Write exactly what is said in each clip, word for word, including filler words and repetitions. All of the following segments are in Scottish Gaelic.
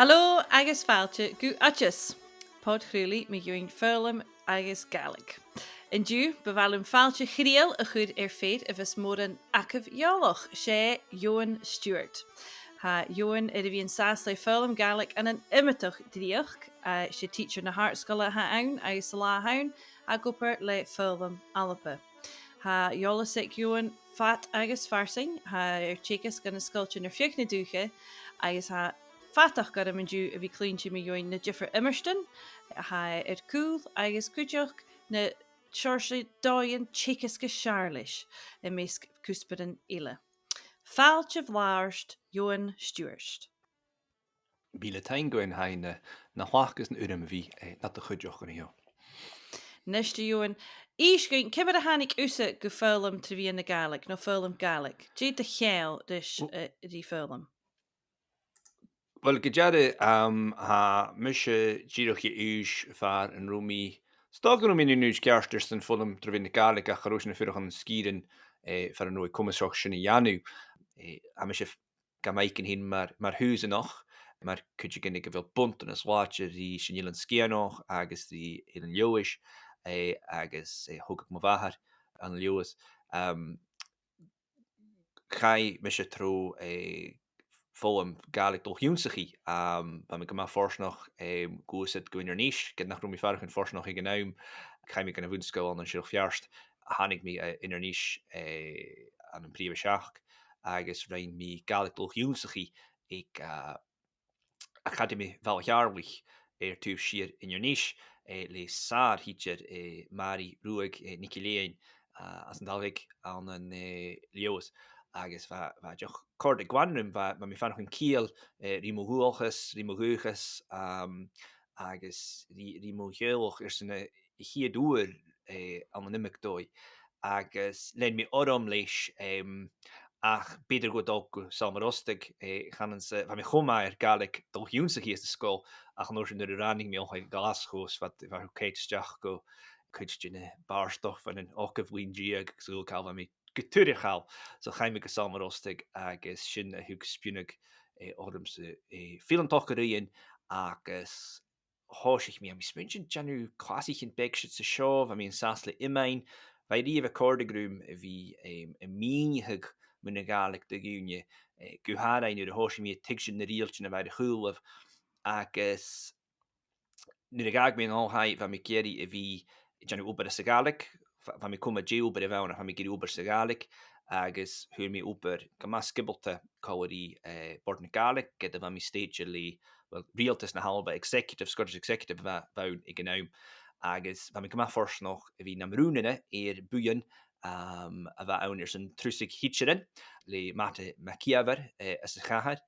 Halò agus fàilte gu Oideas, pod-chraoladh mu dheidhinn foghlam agus Gàidhlig. An-diugh, bu mhath leam fàilte chridheil a chur air fear a bhios mòran agaibh eòlach, 's e Eòghann Stiùbhart. Tha Eòghann air a bhith an sàs le foghlam Gàidhlig ann an iomadach dreuchd, eh, 's e tidsear na h-àrd-sgoile a th' ann agus san latha an-diugh, ag obair le Foghlam Alba. Tha eòlas aig Eòghann fad agus farsaing, tha e air teagasg ann an sgoiltean air feadh na dùthcha, agus tha fadachd orm an-diugh a bhith a' cluinntinn mu dheidhinn na diofar iomairtean a tha e air cùl agus cuideachd na seòrsa dòighean teagaisg as fheàrr leis am measg cuspairean eile. Fàilte bhlàth ort, Eòghann Stiùbhart. Mìle taing, a Sheonag, na thlachdas an urram a bhith, eh, nad chuideachd an-diugh. Nise, a Eòghann, innis dhuinn, ciamar a thàinig thusa gu foghlam tro mheadhan na Gàidhlig, no foghlam Gàidhlig? Dè do cheangal ris, eh, ri foghlam? Uill, gu dearbh, um, tha mise dìreach a' dol a dh'aois far an robh mi, 's dòcha gun robh mi an aon aois ceart airson foghlam tro mheadhan na Gàidhlig, ach cha robh sinn a' fuireach ann an sgìrean, eh, far an robh e comasach sin a dhèanamh. Eh, tha mise gam fhaicinn fhìn mar, mar Shùsanach, mar cuideigin aig a bheil buntanas làidir ris an Eilean Sgitheanach agus ris Eilean Leòdhais, eh, agus, eh, thogadh mo mhàthair ann an Leòdhas. Um, chaidh mise tro, eh, foghlam Gàidhlig dol-ionnsachaidh, um, bha mi gu math fortanach, eh, gluasad gu Inbhir Nis, ged nach robh mi a' faireachdainn fortanach aig an àm, chaidh mi gu na bhun-sgoil ann an Siorrachd a' Pheairt, thàinig mi, eh, Inbhir Nis, eh, ann am prìomh a seachd, agus rinn mi Gàidhlig dol-ionnsachaidh aig, eh, Acadamaidh Bhaile Cheàrlaich air taobh siar Inbhir Nis, eh, le sàr-thidsear, eh, Màiri Ruadh, eh, NicIllEathain, eh, às an Dàil Bheag ann an, eh, Leòdhas. Agus bha, bha e dìreach a' còrdadh glan rium, bha, bha mi a' faireachdainn ciall, eh, ri mo dhualchas, ri mo dhùthchas, um, agus ri, ri mo theaghlach airson a' chiad uair, eh, ann an iomadh dòigh. Agus lean mi orm leis, em, ach b' fheudar dhomh a dhol gu Sabhal Mòr Ostaig, eh, chanainn-sa, bha mi cho math air Gàidhlig dol-ionnsachaidh san sgoil, ach an uair sin nuair a ràinig mi o chionn Ghlaschu, 's bha, bha thu a' coimhead a-steach gu cuid de na bàrdachd bhon ochdamh linn deug agus a h-uile càil, bha mi gu tur air chall. So chaidh mi gu Sabhal Mòr Ostaig agus sin a thug spionnadh, eh, ormsa, eh, fileantachd a ruighinn agus thòisich mi, tha mi a' smaointinn, a' dèanamh clasaichean beag siud 's an seo, bha mi an sàs le iomain, bha e riamh a' còrdadh rium a bhith, em, a' mìneachadh mun a' Ghàidhlig do dhaoine, eh, gu h-àraidh nuair a thòisich mi a' tuigsinn na riaghailtean a bha air a chùlaibh, agus nuair a dh'fhàg mi an oilthigh, bha mi ag iarraidh a bhith a' dèanamh obair sa Ghàidhlig, bha, bha mi coma dè obair a bh' ann, ach bha mi ag iarraidh obair sa Ghàidhlig, agus fhuair mi obair gu math sgiobalta còmhla ri, eh, Bòrd na Gàidhlig, ged a bha mi stèidhichte le, well, riaghaltas na h-Alba, executive, Scottish executive a bha, bha ann aig an àm. Agus bha mi gu math fortanach a bhith nam rùnaire air buidheann, um, a bha ann airson trusadh thidsearan le Mata MacÌomhair, eh, às a' chathair.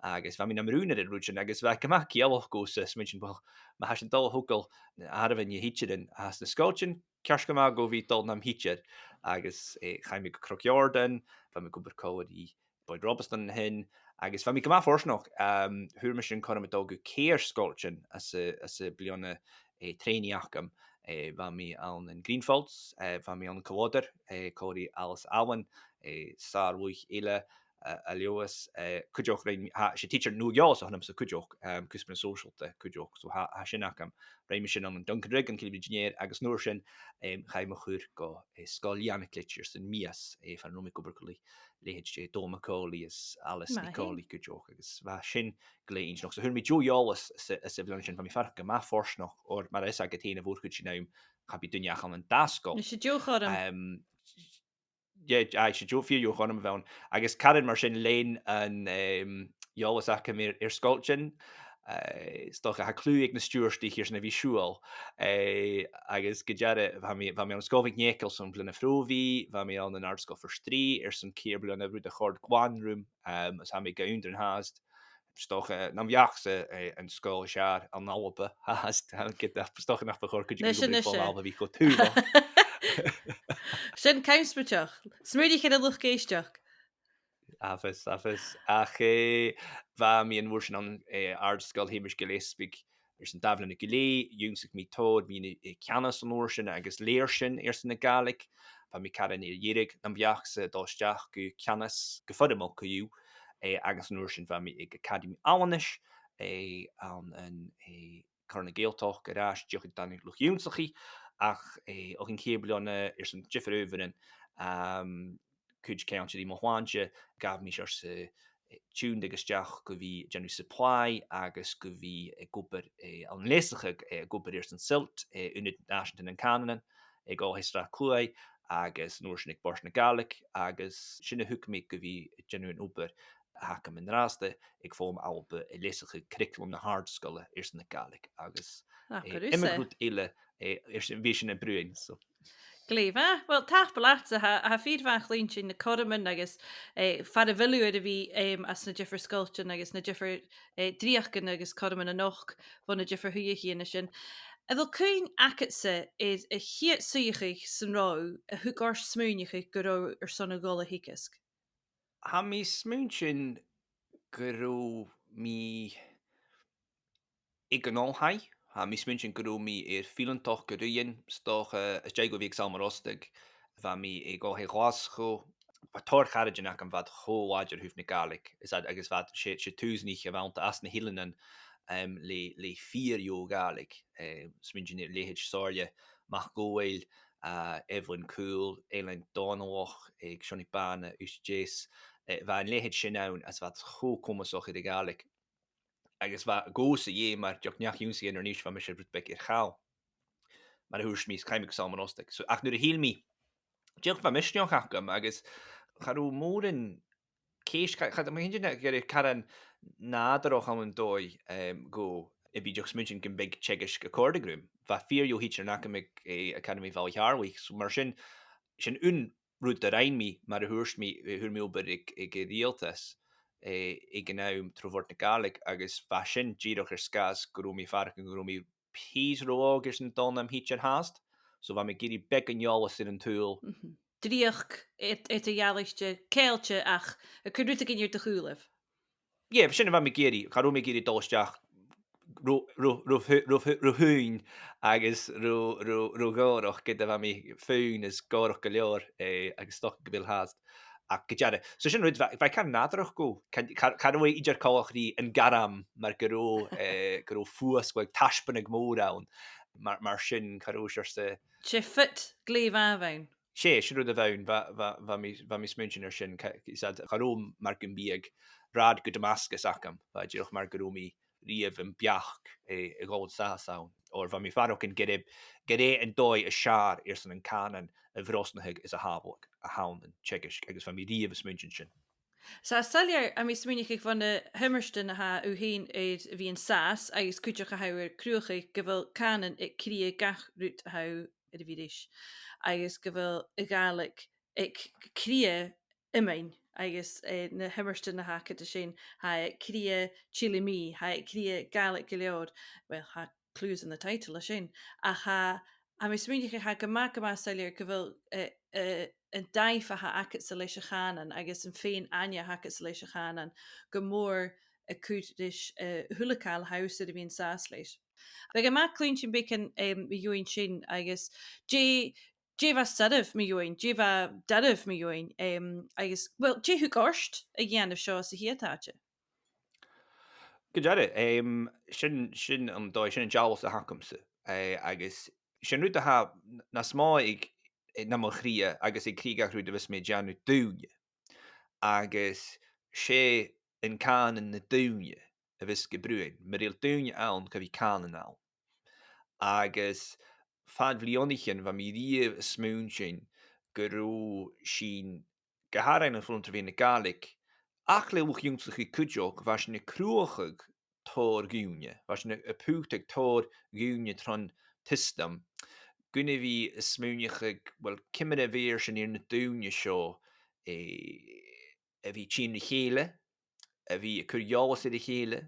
Agus bha mi nam rùnaire air an rud sin, agus bha e gu math ciallach dhomhsa, a' smaointinn, well, ma tha sinn a' dol a thogail àireamhan de thidsearan às na sgoiltean, ceart gu math gu bhith a' dol nam thidsear, agus, eh, chaidh mi gu Cnoc Iòrdain, bha mi ag obair còmhla ri Boyd Robasdan an sin, agus bha mi gu math fortanach, um, fhuair mise an cothrom a dhol gu ceithir sgoiltean anns a', anns a' bhliadhna, eh, trèanaidh agam. Eh, bha mi ann an Greenfalls, eh, bha mi ann an Cill Lodair, eh, còmhla ri Alice Allen, eh, sàr-luchd eile, eh, à Leòdhas, eh, cuideachd rinn, tha, 's e tidsear Nua-Gheòllasach a th' annamsa cuideachd, um, cuspairean sòisealta cuideachd, so tha, tha sin agam. Rinn mi sin ann an Duncanrig, an Cille Bhrìghde an Iar, agus an uair sin, em, chaidh mo chur gu, eh, Sgoil Lìonacleit airson mìos, eh, far an robh mi ag obair còmhla ri leithid, eh, Dòmhnall MacAulay is Alice NicAulay cuideachd, agus bha sin glè inntinneach. So fhuair mi deagh eòlas sa, sa bhliadhna sin, bha mi a' faireachdainn gu math fortanach, oir mar a tha fhios agad fhèin, a' mhòr-chuid den àm, cha bhi duine ach ann an dà sgoil. Nise, deagh chothrom. Em, yeah, aye, 's e deagh, fìor dheagh chothrom a bh' ann. Agus caran mar sin lean an, em, eòlas agam air, air sgoiltean. Eh, 's dòcha, tha cliù aig na Stiùbhartaich airson a bhith a' siubhal. Eh, agus gu dearbh, bha mi, bha mi ann an Sgoil MhicNeacail son bliadhna phròbhaidh, bha mi ann an Àrd-sgoil Phort Rìgh airson ceithir bliadhna, rud a chòrd glan rium, em, is tha mi ga ionndrainn fhathast. 'S dòcha, eh, nam bheachd-sa, eh, an sgoil as fheàrr ann an Alba fhathast, ged a, 's dòcha nach bu chòir cuideigin a bhith ann an Alba a bhith cho tùrach. Sin connspaidseach. Smaoinich air an luchd-èisteachd. Tha fhios, tha fhios. Ach, eh, bha mi an uair sin ann an, eh, Àrd-sgoil Sheumais Ghilleasbaig airson dà bhliadhna gu leth, dh'ionnsaich mi tòrr mhìnean, eh, ceannais an uair sin agus lèirsin airson na Gàidhlig. Bha mi caran air dheireadh nam bheachd-sa a' dol a-steach gu ceannas gu foirmeil co-dhiù, eh, agus an uair sin bha mi aig Acadamaidh Alannais, eh, ann an, eh, Comhairle na Gàidhealtachd air ais, dìreach a' dèanamh luchd-ionnsachaidh, ach, eh, o chionn ceithir bliadhna airson diofar adhbharan, um, cuid ceangailte ri mo shlàinte, ghabh mi seòrsa, eh, tionndadh a-steach gu bhith a' dèanamh supply agus gu bhith, eh, ag obair, eh, ann an leasachadh, eh, ag obair airson SILT, eh, Ionad Nàiseanta nan Cànanan, aig Oilthigh Shrath Chluaidh, agus an uair sin aig Bòrd na Gàidhlig, agus sin a thug mi gu bhith a' dèanamh an obair a th' agam an-dràsta aig Foghlaim Alba a' leasachadh curriculum na h-àrd-sgoile airson na Gàidhlig, agus, ah, eh, cuiridh iomadh rud eile, eh, airson, bidh sin a' bruidhinn, so. Glè mhath. Uill, tapadh leatsa, tha, tha e fìor mhath a chluinntinn na cothroman agus, eh, far a bheil thu air a bhith, em, anns na diofar sgoiltean agus na diofar, eh, dreuchdan agus cothroman a-nochd bho na diofar shuidheachaidhean sin. A bheil cuimhne agadsa air a' chiad suidheachadh san robh thu a thug ort smaoineachadh gun robh thu airson a' dol a theagasg? Tha mi a' smaointinn gun robh mi aig an oilthigh, tha mi a' smaointinn gun robh mi air fileantachd a ruighinn, 's dòcha, às dèidh dhomh a bhith aig Sabhal Mòr Ostaig, bha mi aig Oilthigh Ghlaschu, bha tòrr charaidean agam bha iad cho làidir a thaobh na Gàidhlig, is iad, agus bha iad, 's e, 's e tùsanaich a bh' annta às na h-eileanan, em, le, le fìor dheagh Ghàidhlig, eh, smaointinn air leithid Somhairle MacDhòmhnaill, eh, Evelyn Coull, Ailean Dòmhnallach, eh, aig Seonaidh Bàna, Uibhist a Deas, eh, bha an leithid sin ann, is bha iad cho comasach air a' Ghàidhlig. Agus bha, gu h-àraid, mar dòigh, neach-ionnsachaidh Inbhir Nis, bha mise rud beag air chall, mar a thuirt mi, is chaidh mi gu Sabhal Mòr Ostaig. So, ach nuair a thill mi, dìreach bha misneachd agam, agus cha robh mòran ceist, cha, cha, ma, chan eil fhios agam gur e caran nàdarrach ann an dòigh, em, dhomh a bhith dìreach a' smaointinn gum biodh teagasg a' còrdadh rium. Bha fìor dheagh thidsear agam aig, eh, Acadamaidh Bhaile Sheàrlaidh, so mar sin, sin aon rud a rinn mi, mar a thuirt mi, eh, fhuair mi obair aig, aig an riaghaltas, eh, aig an àm tro Bhòrd na Gàidhlig, agus bha sin dìreach air sgàth 's gun robh mi a' faireachdainn gun robh mi pìos ro òg airson dol nam thidsear fhathast. So bha mi ag iarraidh beagan eòlas air an t-saoghal. Mhm. Dreuchd, air, air do dhealaichte, ceangailte ach a' cur rudeigin air do chùlaibh. Yeah, sin a bha mi ag iarraidh. Cha robh mi ag iarraidh dol a-steach ro, ro, ro, ro, ro, ro thinn agus ro, ro, ro ghòrach, ged a bha mi fann is gòrach gu leòr, eh, agus 's dòcha gu bheil fhathast. Ach gu dearbh. So sin rud, bha, bha e caran nàdarrach dhomh, cha, cha, cha robh e idir coltach ri an gairm mar gun robh, eh, gun robh fuasgladh, taisbeanadh mòr ann. Mar, mar sin, cha robh seòrsa. 'S e fit glè mhath a bh' ann. 'S e, sin rud a bh' ann, bha, bha, bha mi, bha mi a' smaointinn air sin, cha, is iad, cha robh mar gum biodh rathad gu Damascus agam, bha e dìreach mar gun robh mi riamh am beachd, eh, a dhol an sàs ann. Oir bha mi a' faireachdainn gur e, gur e an dòigh as fheàrr airson an cànan a bhrosnachadh is a shàbhaladh a th' ann an teagasg, agus bha mi riamh a' smaointinn sin. 'S e, soilleir, tha mi a' smaoineachadh bho na h-iomairtean a tha thu fhèin air a bhith an sàs, agus cuideachd a tha thu air cruthachadh, gu bheil cànan aig cridhe gach rud a tha thu air a bhith ris, agus gu bheil a' Ghàidhlig aig cridhe iomain, agus, eh, na h-iomairtean a th' agad an sin, tha e aig cridhe chili me, tha e aig cridhe Gàidhlig gu leòr, well, tha clues in the title an sin, ach tha, tha mi a' smaoineachadh gu math, gu math soilleir gu bheil, eh, eh, an dàimh a th' agadsa leis a' chànan agus am fèin-aithne a th' agadsa leis a' chànan gu mòr a' cur ris, eh, a h-uile càil a tha thusa air a bhith an sàs leis. Bhiodh e math cluinntinn beagan, em, mu dheidhinn sin agus dè, dè bha soirbh mu dheidhinn, dè bha doirbh mu dheidhinn, em, agus, well, dè thug ort a dhèanamh seo sa chiad àite? Gu dearbh, em, sin, sin an dòigh, sin an t-eòlas a th' agamsa, eh, agus sin rud a tha n-, nas motha aig, eh, nam chridhe agus aig cridhe gach rud a bhios mi a' dèanamh daoine. Agus 's e an cànan na daoine a bhios ga bruidhinn. Mura h-eil daoine ann, cha bhi cànan ann. Agus fad bhliadhnaichean bha mi riamh a' smaointinn gun robh sinn, gu h-àraidh ann am foghlam tro mheadhan na Gàidhlig, ach le luchd-ionnsachaidh cuideachd, bha sinn a' cruthachadh tòrr dhaoine, bha sinn a' putadh tòrr dhaoine tron t-siostam. Gun a bhith a' smaoineachadh, well, ciamar a bheir sinn air na daoine seo, eh, a bhith a' tighinn ri chèile, a bhith a' cur eòlas air a chèile,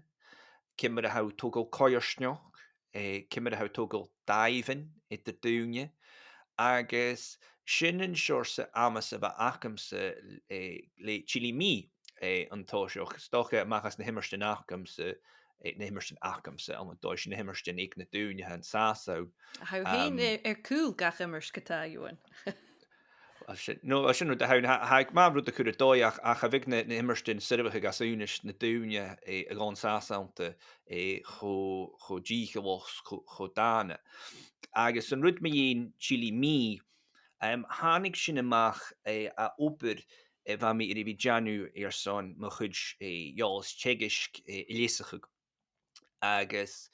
ciamar a tha thu a' togail coimhearsnachd, eh, ciamar a tha thu a' togail dàimhean eadar daoine, agus sin an seòrsa amas a bh' agamsa, eh, le Chili Me, eh, an toiseach. 'S dòcha a-mach às na h-iomairtean agamsa, eh, na h-iomairtean agamsa, ann an dòigh, 's e na h-iomairtean aig na daoine a tha an sàs ann. A tha thu fhèin, em, air, air cùl gach iomairt ge-tà, Eòghann. Uill, sin, no, uill, sin rud a th' ann, tha, tha e math rud a chur air dòigh, ach, ach cha bhiodh na, na h-iomairtean soirbheachaidh às aonais na daoine, eh, a' dol an sàs annta, eh, cho, cho dìcheallach 's cho, cho dàna. Agus an rud mu dheidhinn Chile Me, em, thàinig sin a-mach, eh, à obair, eh, a bha mi air a bhith a' dèanamh airson mo chuid, eh, eòlas teagaisg, eh, a leasachadh. Agus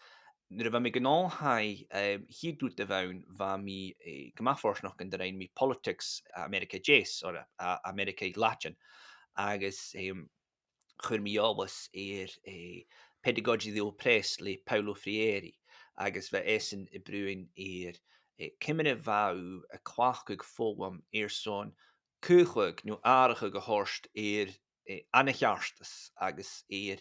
nuair a bha mi gun òl thaigh, em, a' chiad rud a bh' ann, bha mi, eh, gu math fortanach gun do rinn mi politics Ameireagaidh a Deas, or a, a, Ameireagaidh Laideann. Agus, em, chuir mi eòlas air, eh, Pedagogy of the Oppressed le Paulo Freire, agus bha esan a' bruidhinn air, eh, ciamar a bha thu a' cleachdadh foghlam airson caochladh no atharrachadh a thoirt air, eh, an-ceartas agus air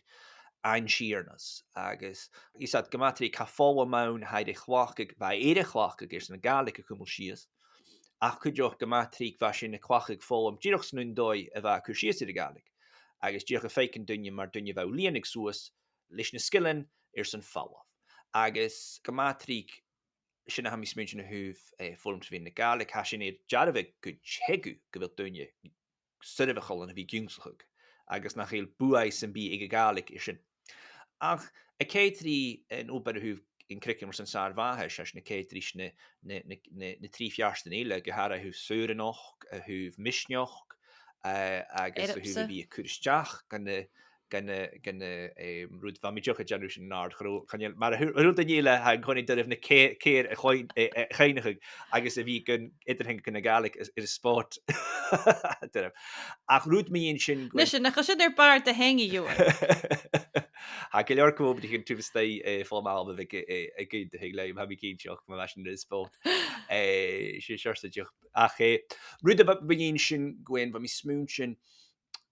an-tighearnas, agus 's e gu math tric tha foghlam ann a tha air a chleachdadh, bha e air a chleachdadh airson a' Ghàidhlig a chumail sìos, ach cuideachd gu math tric bha sin a' cleachdadh foghlam dìreach san aon dòigh a bha e a' cur sìos air a' Ghàidhlig, agus dìreach a' faicinn daoine mar daoine a bha a' lìonadh suas leis na sgilean airson falbh. Agus gu math tric sin a tha mi a' smaointinn a thaobh, eh, foghlam tro mheadhan na Gàidhlig, tha sin air dearbhadh gu teagamh gu bheil daoine soirbheachail ann a bhith ag ionnsachadh, agus nach eil buaidh sam bith aig a' Ghàidhlig air sin. Ach a' coimhead ri an obair a thaobh an cruiceam airson sàr-mhathais, is na coimhead ris na, na, na, na, na trì feartan eile, gu h-àraidh a thaobh saoranach, a thaobh misneachd, eh, agus a thaobh a bhith a' cur a-steach gu na, gu na, gu na, em, rud, bha mi dìreach a' dèanamh sin an-àird, cha robh, chan eil, mar a hu-, a h-uile duine eile, tha an-còmhnaidh doirbh na cè-, ceàrr a chluinn-, eh, eh, a chuimhneachadh, agus a bhith gun eadar-theangail gu na Gàidhlig air, air an spòrs. Doirbh. Ach rud mu dheidhinn sin, Nise, nach eil sin air bàrr do theanga, Eòghainn? Tha gu leòr co-obraichean taobh a-staigh, eh, foghlam Alba a bhiodh, eh, a' cunntadh leam, tha mi cinnteach, ma bha sin air an spòrs. Eh, 's e seòrsa dìreach. Ach, eh, rud a bha, mu dheidhinn sin, Gwen, bha mi a' smaointinn,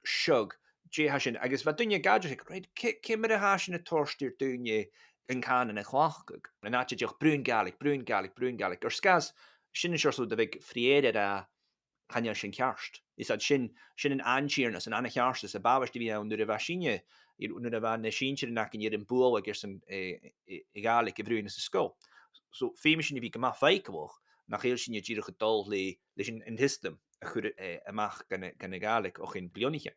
seadh, dè tha sin, agus bha daoine ag aideachadh, right, ci-, ciamar a tha sin a' toirt air daoine an cànan a chleachdadh? An àite dìreach bruidhinn Gàidhlig, bruidhinn Gàidhlig, bruidhinn Gàidhlig. Air sgàth 's, sin an seòrsa rud a bhiodh Freire ag ràdh, chan eil sin ceart. Is e sin, sin an, an-tighearnas, an, an-cheartas a b' àbhaist a bhith ann nuair a bha sinne, nuair a bha na sinnsearan againn air am bualadh airson, eh, eh, a' Ghàidhlig a bhruidhinn anns an sgoil. So, feumaidh sinn a bhith gu math faiceallach nach eil sinne dìreach a' dol le, leis an, an t-siostam a chur, eh, a-mach gu na, gu na Gàidhlig o chionn bliadhnaichean.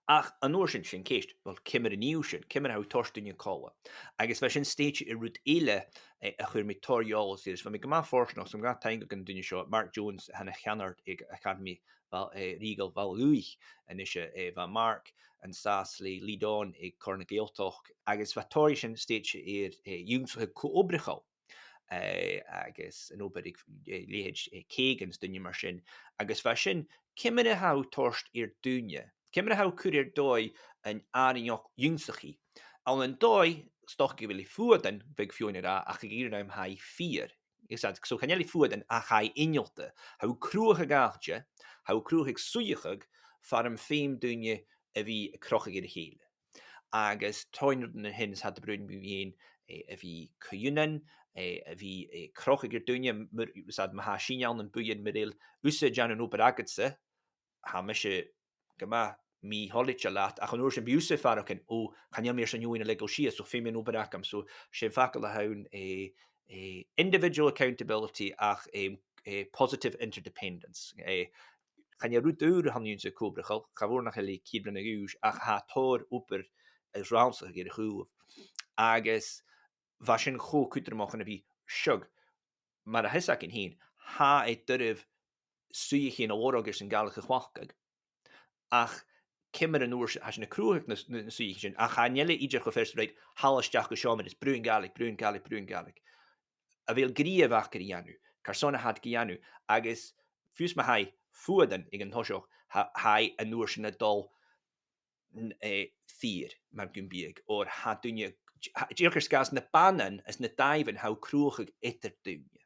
Ach an uair sin, sin ceist, uill, ciamar a nì thu sin, ciamar a tha thu a' toirt daoine còmhla? Agus bha sin stèidhichte air rud eile, eh, a chuir mi tòrr eòlas air, is bha mi gu math fortanach, so gabhaidh taing dhan duine seo, Mark Jones, a tha na cheannard aig Acadamaidh Bhail-, eh, Rìoghail Bhaile Dhubhthaich a-nis, eh, bha Mark an sàs le Lead On aig Comhairle na Gàidhealtachd, agus bha tòrr dhen sin stèidhichte air, eh, ionnsachadh co-obrachail, eh, agus an obair aig, eh, leithid, eh, Kagan is daoine mar sin, agus bha sin, ciamar a tha thu a' toirt air daoine, ciamar a tha thu a' cur air dòigh an àrainneachd ionnsachaidh. Ann an dòigh, 's dòcha gu bheil e fuadan, bhiodh feadhainn ag ràdh, ach aig an aon àm tha e fìor. Is e, so chan eil e fuadan ach tha e innealta. Tha thu a' cruthachadh àite, tha thu a' cruthachadh suidheachadh far am feum daoine a bhith a' crochadh air a chèile. Agus tha an rud an sin, is tha iad a' bruidhinn mu dheidhinn, eh, a bhith co-ionann, eh, a bhith, eh, crochadh air daoine, mar, is e, ma tha sinne ann am buidheann, mura bheil thusa a' dèanamh an obair agadsa, tha mise gu math mì-thoilichte leat, ach an uair sin bidh thusa a' faireachdainn, o, chan eil mi airson uaine a leigeil sìos, so feumaidh an obair agam. So 's e am facal a th' ann, eh, eh, individual accountability ach, eh, eh, positive interdependence. Eh, chan e rud ùr a th' ann an ionnsaigh cho-obrachail, cha mhòr nach eil e ceithir bliadhna a dh'aois, ach tha tòrr obair air rannsachadh air a chùlaibh. Agus bha sin cho cudromach ann a bhith, seadh, mar a tha fios againn fhèin, tha e doirbh suidheachaidhean a lorg airson Gàidhlig a chleachdadh. Ach ciamar an uair sin, tha sinn a' cruthachadh na, na, na suidheachaidhean sin, ach chan eil e idir cho furasta, right, thalla a-steach gu seòmar is bruidhinn Gàidhlig, bruidhinn Gàidhlig, bruidhinn Gàidhlig. A bheil gnìomh aca ri dhèanamh? Carson a tha iad ga dhèanamh? Agus fiù 's ma tha e fuadan aig an toiseach, tha, tha e an uair sin a' dol n-, eh, fìor, mar gum biodh, oir tha daoine, tha, dìreach air sgàth 's na bannan is na dàimhean tha thu a' cruthachadh eadar daoine.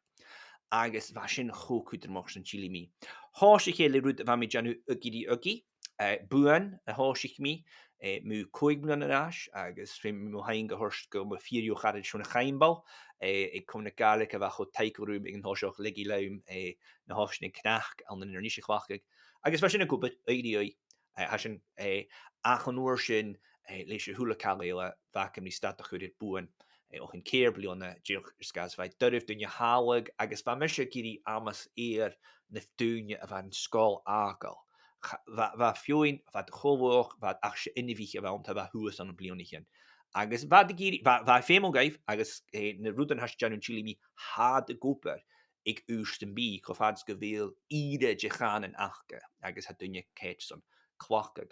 Agus bha sin cho cudromach san Chile Me. Thòisich e le rud a bha mi a' dèanamh agaidh ri agaidh, eh, buain a thòisich mi, eh, mu chòig bliadhna air ais, agus feumaidh mi mo thaing a thoirt gu mo phiuthar charaid, Seonaidh Chaimbeul, eh, aig Comunn na Gàidhlig, a bha cho taiceil rium aig an toiseach, leig i leam, eh, na h-oiseanan cnag ann an Inbhir Nis a chleachdadh. Agus bha sin ag obair, aghaidh ri aghaidh, eh, tha sin, eh, ach an uair sin, eh, leis a h-uile càil eile, bha agam ri stad a chur air buain, eh, o chionn ceithir bliadhna, dìreach air sgàth 's bha e doirbh dhuinne a thàladh, agus bha mise ag iarraidh amas air na daoine a bha an sgoil fhàgail. Cha-, bha, bha feadhainn, bha iad cho luath, bha iad ach 's e inbhich a bh' annta a bha shuas ann am bliadhnaichean. Agus bha iad ag iarraidh, bha, bha e feumail dhaibh, agus, eh, na rudan a tha sinn a' dèanamh an Chile Mi, tha iad ag obair aig aois sam bith, cho fad 's gu bheil ìre de chànan aca, agus tha daoine ceart airson cleachdadh.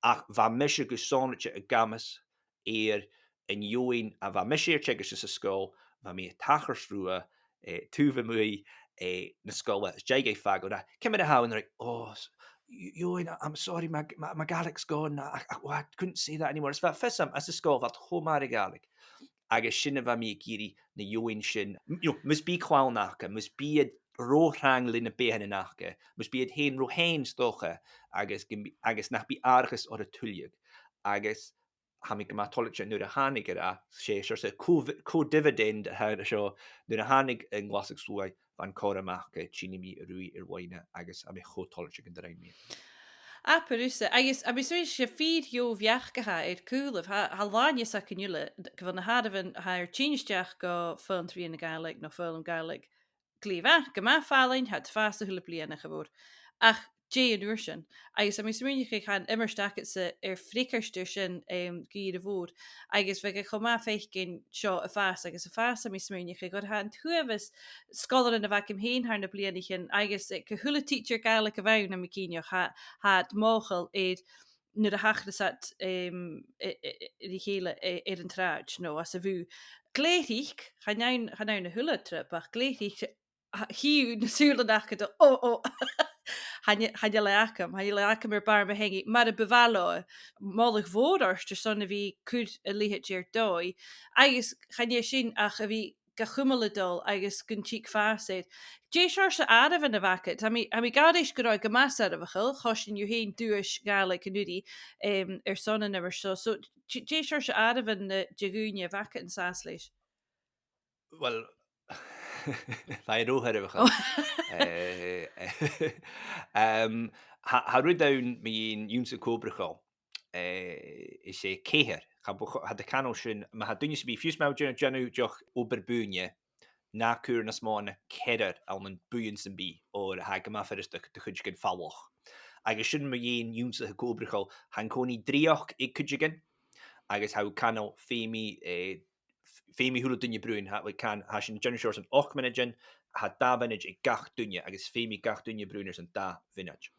Ach bha mise gu sònraichte ag amas air an fheadhainn a bha mise air teagasg san sgoil, bha mi a' tachairt riutha, eh, taobh a-muigh, eh, na sgoile, is dèidh dhaibh fàgail, ràdh, "Ciamar a tha thu?" An ràdh, "Oh, s-, you, you, I'm sorry, my, my, my Gaelic's gone, I, I, I couldn't say that anymore." Is bha fios agam, anns an sgoil, bha iad cho math air a' Ghàidhlig. Agus sin a bha mi ag iarraidh, na daoine sin, m-, you know, mus bi clann aca, mus bi iad ro thrang leis na beathaichean aca, mus bi iad fhèin ro shean 's dòcha, agus gum bi-, agus nach bi aithreachas orra tuilleadh. Agus tha mi gu math toilichte nuair a thàinig e, 's e seòrsa co-, co-dividend a tha seo, nuair a thàinig an Glaschu Sluaigh, bha an cothrom aca tighinn a-mach a' ruith air loidhne, agus tha mi cho toilichte gun do rinn mi. Abair thusa, agus tha mi a' smaoineachadh 's e fìor dheagh bheachd a tha air cùlaibh, tha, tha làn fhios againn uile gu bheil na h-àireamhan a tha air tighinn a-steach gu foghlam tro mheadhan na Gàidhlig no foghlam Gàidhlig glè mhath, gu math fallain, tha iad a' fàs a h-uile bliadhna, a Mhòr. Ach dè an uair sin? Agus tha mi a' smaoineachadh gun robh iomairt agadsa air freagairt air sin, em, gu ìre mhòr. Agus bhiodh e cho math faicinn seo a' fàs agus a' fàs, tha mi a' smaoineachadh, oir tha an t-uabhas sgoilearan a bh' agam fhèin thar nam bliadhnaichean, agus, eh, a h-uile tidsear Gàidhlig a bh' ann, tha mi cinnteach, tha, tha iad mothachail air nuair a thachras iad, em, e-, e-, e-, ri chèile, e-, air an t-sràid, no às a' bhùth. Glè thric, chan ann, chan ann a h-uile trip, ach glè thric, a, chì thu na sùilean aca, "O, o, chan e-, chan eil e agam, chan eil e agam air bàrr mo theangaidh," mar a bu mhath leotha, moladh mhòr ort airson a bhith a' cur a leithid air dòigh, agus chan e sin ach a bhith ga chumail a' dol agus gun tig fàs air. Dè seòrsa àireamhan a bh' agad? Tha mi, tha mi ag aithris gun robh e gu math soirbheachail, choisinn thu fhèin duais Ghàidhlig an-uiridh, em, airson an iomairt seo. So, d-, dè seòrsa àireamhan, eh, de dhaoine a bh' agad an sàs leis? Well, tha e ro shoirbheachail. Eh, em, tha, tha rud ann mu dheidhinn ionnsachadh co-obrachail, eh, is e ceithir. Cha bu cho-, tha iad a' cantainn sin, ma tha duine sam bith, fiù 's ma tha thu a' dèanamh, dèanamh deoch obair-buidhne, na cuir nas motha na ceithir ann am buidheann sam bith, oir tha e gu math furasta do chuideigin falach. Agus sin mu dheidhinn ionnsachadh co-obrachail, tha an-còmhnaidh dreuchd aig cuideigin, agus tha thu a' cantainn feumaidh, eh, f-, feumaidh a h-uile duine bruidhinn, tha, like, can, tha sinn a' dèanamh seòrsa ochd mionaidean, tha dà mhionaid aig gach duine, agus feumaidh gach duine bruidhinn airson dà mhionaid.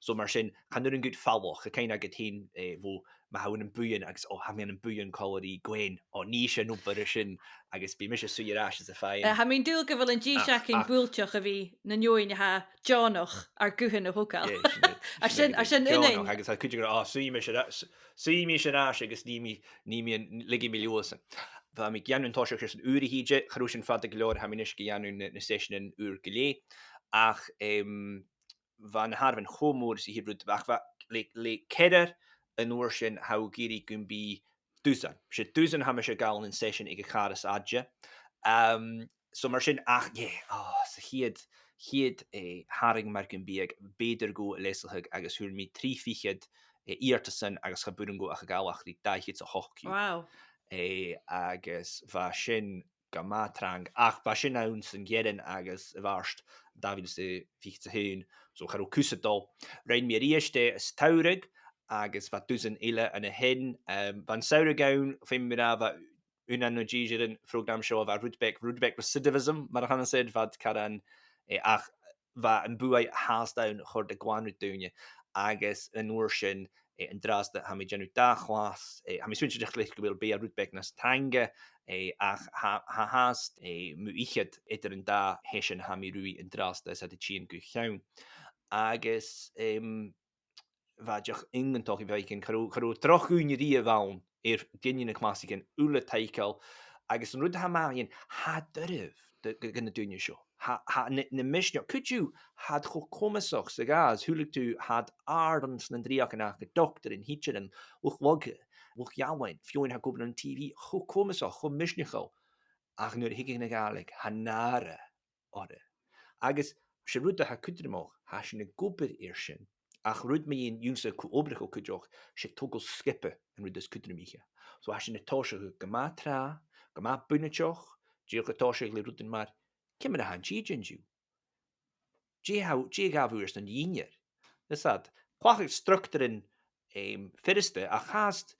So mar sin, chan urrainn dhut falach, tha cuimhne agad fhèin, eh, bho, ma tha thu ann am buidheann agus, o, tha mi ann am buidheann còmhla ri Gwen, o, nì sinn an obair sin, agus bidh mise a' suidhe air ais is a' faighinn. Eh, tha mi an dùil gu bheil an dithis againn buailteach a bhith nan fheadhainn a tha deònach ar guthan a thogail. Yeah, sin e, ar sin, ar sin, deònach, agus tha cuideigin ag ràdh, o, suidhidh mise air a-, s-, suidhidh mise air ais agus nì mi, nì mi an, leigidh mi leothasan. Bha mi ga dhèanamh an toiseach airson uair a thìde, cha robh sin fada gu leòr, tha mi a-nis ga dhèanamh na, na seiseanan ùr gu leth. Ach, em, bha na h-àireamhan cho mòr is a' chiad rud, ach bha le, le ceithir an uair sin, tha thu ag iarraidh gum bi dusan. 'S e dusan a tha mise a' gabhail nan seisean aig a' chàr as fhaide. Em, so mar sin, ach, yeah, o, sa chiad, chiad, eh, tharraing mar gum biodh, b' fheudar dhomh a leasachadh agus fhuair mi trì fichead, eh, iarrtasan agus cha b' urrainn dhomh ach a ghabhail ach ri dà fhichead 's a h-ochd dhiubh. Wow. Eh, agus bha sin gu math trang, ach bha sin anns an Gearran agus a' Mhàrt dà mhìle 's a fichead 's a h-aon, so cha robh cus a' dol. Rinn mi a-rithist e as t-samhradh, agus bha dusan eile ann a shin. Em, bha an samhradh ann, feumaidh mi ràdh, bha aonan no dithis air a' phrògram seo, bha rud beag, rud beag recidivism, mar a chanas iad, bha iad caran, eh, ach bha am buaidh fhathast ann, chòrd e glan ri daoine, agus an uair sin, eh, an-dràsta, tha mi a' dèanamh dà chlas, eh, tha mi a' smaointinn gu bheil, gu bheil e rud beag nas trainge, eh, ach tha, tha fhathast, eh, mu fhichead eadar an dà sheisean a tha mi a' ruith an-dràsta is iad a' tighinn gu cheann. Agus, em, bha e dìreach iongantach a bhith a' faicinn, cha robh, cha robh droch dhuine a-riamh ann air gin de na clasaichean uile taiceil, agus an rud a tha math fhèin, tha e doirbh do, do, do na daoine seo. Tha, tha na, na misneach-, cuideachd, tha iad cho comasach sa Ghàidhlig, shaoileadh tu, tha iad àrd anns na dreuchdan aca, doctairean, tidsearan, luchd-lagha, luchd-ealain, feadhainn a tha ag obair ann an T V, cho comasach, cho misneachail. Ach nuair a thig a' Ghàidhlig, tha nàire orra. Agus 's e rud a tha cudromach, tha sinn ag obair air sin, ach rud mu dheidhinn ionnsachadh co-obrachail cuideachd, 's e togail sgioba an rud as cudromaiche. So tha sinn a' tòiseachadh gu math tràth, gu math bunaiteach, dìreach a' tòiseachadh le rudan mar, ciamar a tha an t-sìde an-diugh? Dè tha, dè a ghabh thu airson dinnear? Is iad, clachaig structaran, em, furasta, ach fhathast,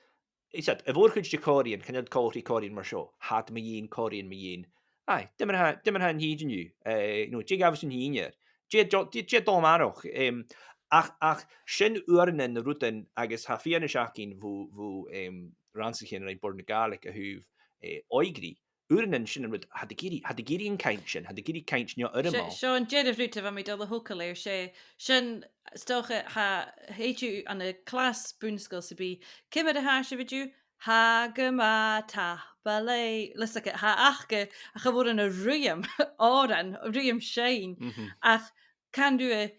is iad, a' mhòr-chuid de chòmhraidhean, chan eil còmhradh còmhraidhean mar seo, tha iad mu dheidhinn còmhraidhean mu dheidhinn. Aye, ciamar a tha, ciamar a tha an t-sìde an-diugh? Eh, no, dè a ghabh thusa an dinnear? Dè, dè, dè, dè a' dol a-màireach? Em, ach, ach sin uaireannan na rudan agus tha fianais againn bho, bho, em, rannsaichean a rinn Bòrd na Gàidhlig a thaobh, eh, òigridh. Uaireannan sin an rud, tha iad ag iarraidh, tha iad ag iarraidh an cainnt sin, tha iad ag iarraidh cainnt neo-fhoirmeil. Seo an deireadh rud a bha mi dol a thogail air, 's e sin, 's dòcha, tha, thèid thu ann an clas bun-sgoil sam bith, ciamar a tha sibh an-diugh? Tha gu math, tapadh leibh. Leis a, tha aca, ach a bhith air an ruitheam òran, ruitheam seinn, ach can riutha,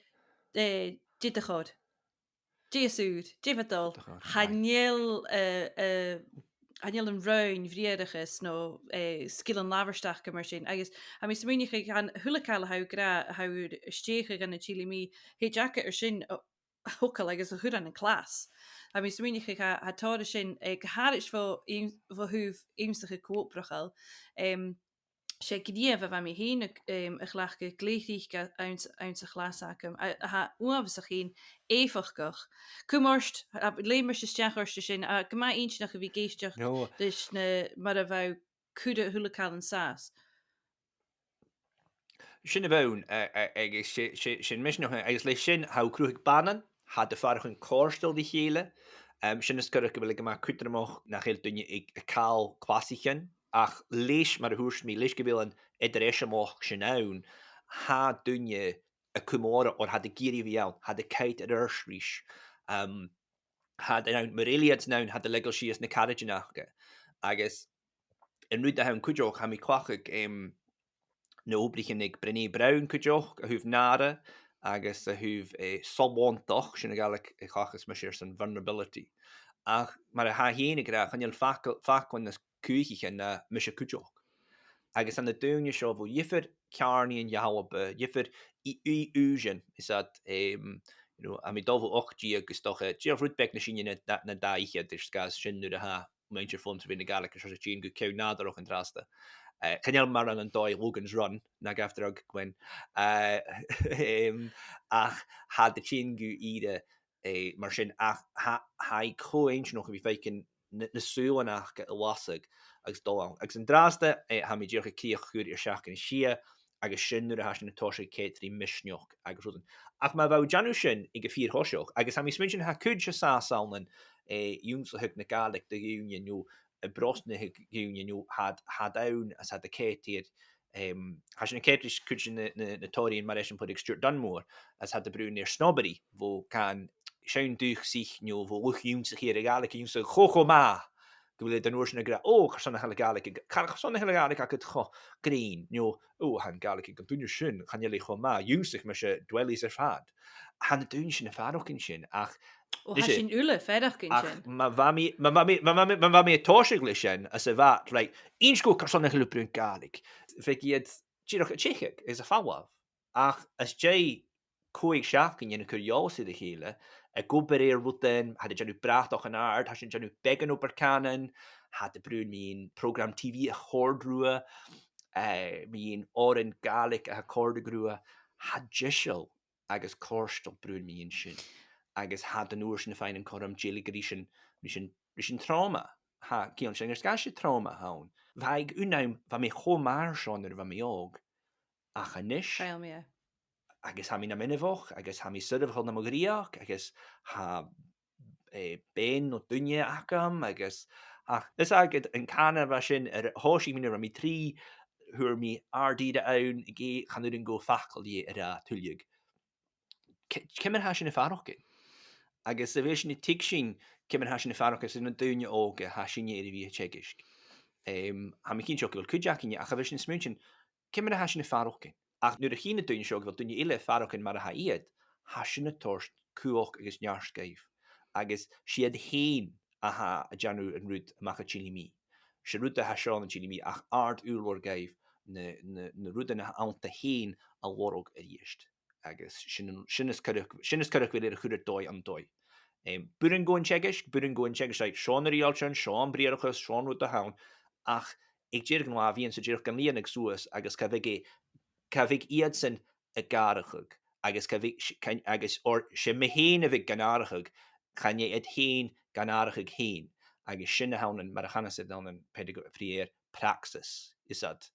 eh, dè do chor? Dè as ùr, dè bha dol? Chan eil, eh, eh, chan eil an roinn bhriathrachas no, eh, sgilean labhairt aca mar sin. Agus tha mi a' smaoineachadh gun a h-uile càil a tha thu ag ràdh, a tha thu air stèidheachadh ann an Chile Mi, thèid aca air sin a, a thogail agus a chur ann an clas. Tha mi a' smaoineachadh gu, tha tòrr an sin, eh, gu h-àraid bho, bho thaobh ionnsachadh co-obrachail, em, 's e gnìomh a bha mi fhìn a', em, a' cleachdadh glè thric a, anns, anns a' chlas agam. A, a tha uabhasach fhèin èifeachdach. Cumaibh ort, a, leum mise a-steach ort an sin, a, gu math inntinneach a bhith ag èisteachd ris na, mar a bha thu a' cur a h-uile càil an sàs. Sin a bh' ann, a, a, agus 's e, 's e, sin mise nach, agus leis sin, tha thu a' cruthachadh bannaichean, tha iad a' faireachdainn cofhurtail ri chèile. Em, sin as coireach gu bheil e gu math cudromach nach eil duine a', a' call clasaichean, ach leis, mar a thuirt mi, leis gu bheil an eadar-eisimeachd sin ann, tha daoine a' cumail orra, oir tha iad ag iarraidh a bhith ann, tha iad a' coimhead air adhart ris. Em, tha iad ann, mura h-eil iad ann, tha iad a' leigeil sìos na caraidean aca. Agus an rud a th' ann cuideachd, tha mi a' cleachdadh, em, na h-obraichean aig Brené Brown cuideachd, a thaobh nàire agus a thaobh, eh, sollantachd, sin a' Ghàidhlig a chleachdas mise airson vulnerability. Ach mar a tha i fhèin ag ràdh, chan eil facal, faclan nas cumhachdaiche na mise cuideachd. Agus tha na daoine seo bho dhiofar cheàrnaidhean dhen Alba, dhiofar i-, i-, aoisean, is iad, em, you know, tha mi dol bho ochd deug agus 's dòcha, dìreach rud beag nas sine na, na, na dà fhichead, is gus sin nuair a tha muinntir Fionn tro mheadhan na Gàidhlig, is e sin gu ceann nàdarrach an-dràsta. Eh, chan eil mar an dòigh Logan's Run, na gabh dragh, Gwen. Eh, em, ach tha iad a' tighinn gu ìre, eh, mar sin, ach tha, tha e cho inntinneach a bhith a' faicinn na, na sùilean aca a lasadh agus dol ann. Agus an-dràsta, eh, tha mi dìreach a' crìoch a chur air seachdain a sia, agus sin nuair a tha sinn a' tòiseachadh coimhead ri misneachd agus rudan. Ach ma bha thu a' dèanamh sin aig a' fhìor thoiseach, agus tha mi a' smaointinn tha cuid a' sàs ann an, eh, ionnsachadh na Gàidhlig do dhaoine no a' brosnachadh dhaoine no tha iad, tha iad ann is tha iad a' coimhead air, em, tha sinn a' coimhead ris cuid de na, na, na toraidhean mar eisimpleir aig Stuart Dunmore, is tha iad a' bruidhinn air snobbery, bho can seann dùthchasaich no bho luchd-ionnsachaidh air a' Ghàidhlig ionnsachadh cho, cho math, gu bheil iad an uair sin ag ràdh, "Ò, carson a tha a' Ghàidhlig, car-, carson a tha a' Ghàidhlig agad cho grinn?" No, "Ò, tha a' Ghàidhlig aig an duine sin, chan eil i cho math, dh'ionnsaich mise dwellies air fad." Tha na daoine sin a' faireachdainn sin, ach... Ò, tha sinn uile a' faireachdainn sin. Ach ma bha mi, ma bha mi, ma bha mi, ma bha mi a' tòiseachadh leis sin, is a bha, right, innis dhomh carson a tha thu a' bruidhinn Gàidhlig. Bhiodh iad dìreach a' teicheadh agus a' falbh. Ach às dèidh còig seachdainean a' cur eòlas air a chèile, ag obair air rudan, tha iad a' dèanamh bratach an-àird, tha sinn a' dèanamh beagan obair cànain, tha iad a' bruidhinn mu dheidhinn prògram T V a chòrd riutha, eh, mu dheidhinn òrain Ghàidhlig a tha a' còrdadh riutha, tha e deiseil agus cofhurtail bruidhinn mu dheidhinn sin. Agus tha iad an uair sin a' faighinn an cothrom dèiligeadh ris an, ris an, ris an trauma. Tha, ciall an sin, air sgàth 's e trauma a th' ann. Bha aig aon àm, bha mi cho math air seo nuair a bha mi òg. Ach a-nis, chaill mi e. Agus tha mi nam inbheach, agus tha mi soirbheachail nam dhreuchd, agus tha, eh, bean no duine agam, agus, ach, is agad an cànan a bha sin, air, thòisich mi nuair a bha mi trì, fhuair mi àrd-ìre ann, aig, chan urrainn dhomh facal dheth a ràdh tuilleadh. C-, ciamar a tha sin a' faireachdainn? Agus a bheil sinn a' tuigsinn ciamar a tha sin a' faireachdainn airson na daoine òga a tha sinne air a bhith a' teagasg? Em, tha mi cinnteach gu bheil cuid againne, ach a bheil sinn a' smaointinn, ciamar a tha sin a' faireachdainn? Ach nuair a chì na daoine seo gu bheil daoine eile a' faireachdainn mar a tha iad, tha sin a' toirt cumhachd agus neart dhaibh. Agus 's iad fhèin a tha a' dèanamh an rud a-mach à Chile Mi. 'S e rud a tha seo ann an Chile Mi ach àrd-ùrlar dhaibh na, na, na rudan a th' annta fhèin a lorg a-rithist. Agus sin, sin as coireach, sin as coireach gu bheil iad air a chur air dòigh an dòigh. Em, b' urrainn dhomh an teagasg, b' urrainn dhomh an teagasg, right, seo na riaghailtean, seo am briathrachas, seo an rud a th' ann, ach aig deireadh an latha bhiodh iad dìreach gan lìonadh suas agus cha bhiodh e, cha bhiodh iadsan ag atharrachadh, agus cha bhiodh, s-, can-, agus oir 's e mi fhèin a bhiodh gan atharrachadh, chan e iad fhèin gan atharrachadh fhèin, agus sin a th' ann an, mar a chanas iad ann am pedagogy, Friar, praxis, is iad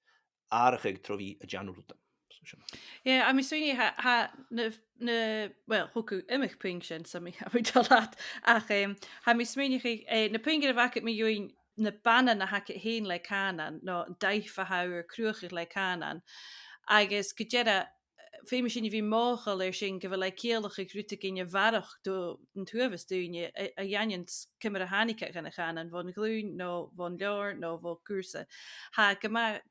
atharrachadh tro bhith a' dèanamh rudan. So sin. Yeah, tha mi a' smaoineachadh, tha, tha na, na, well, thog thu iomadh puing sin, so mi, tha mi dol leat, ach, em, tha mi a' smaoineachadh, eh, na puingean a bh' agad mu dheidhinn na bannan a th' agad fhèin le cànan, no an dòigh a tha thu air cruthachadh le cànan, agus gu dearbh, eh, feumaidh sinn a bhith mothachail air sin gu bheil e a' ciallachadh rudeigin a bharrachd do, an t-uabhas daoine a, a dh'aindeoin ciamar a thàinig iad chun a' chànain, bhon ghlùin, no bhon leabhar, no bho chùrsa. Tha e gu math,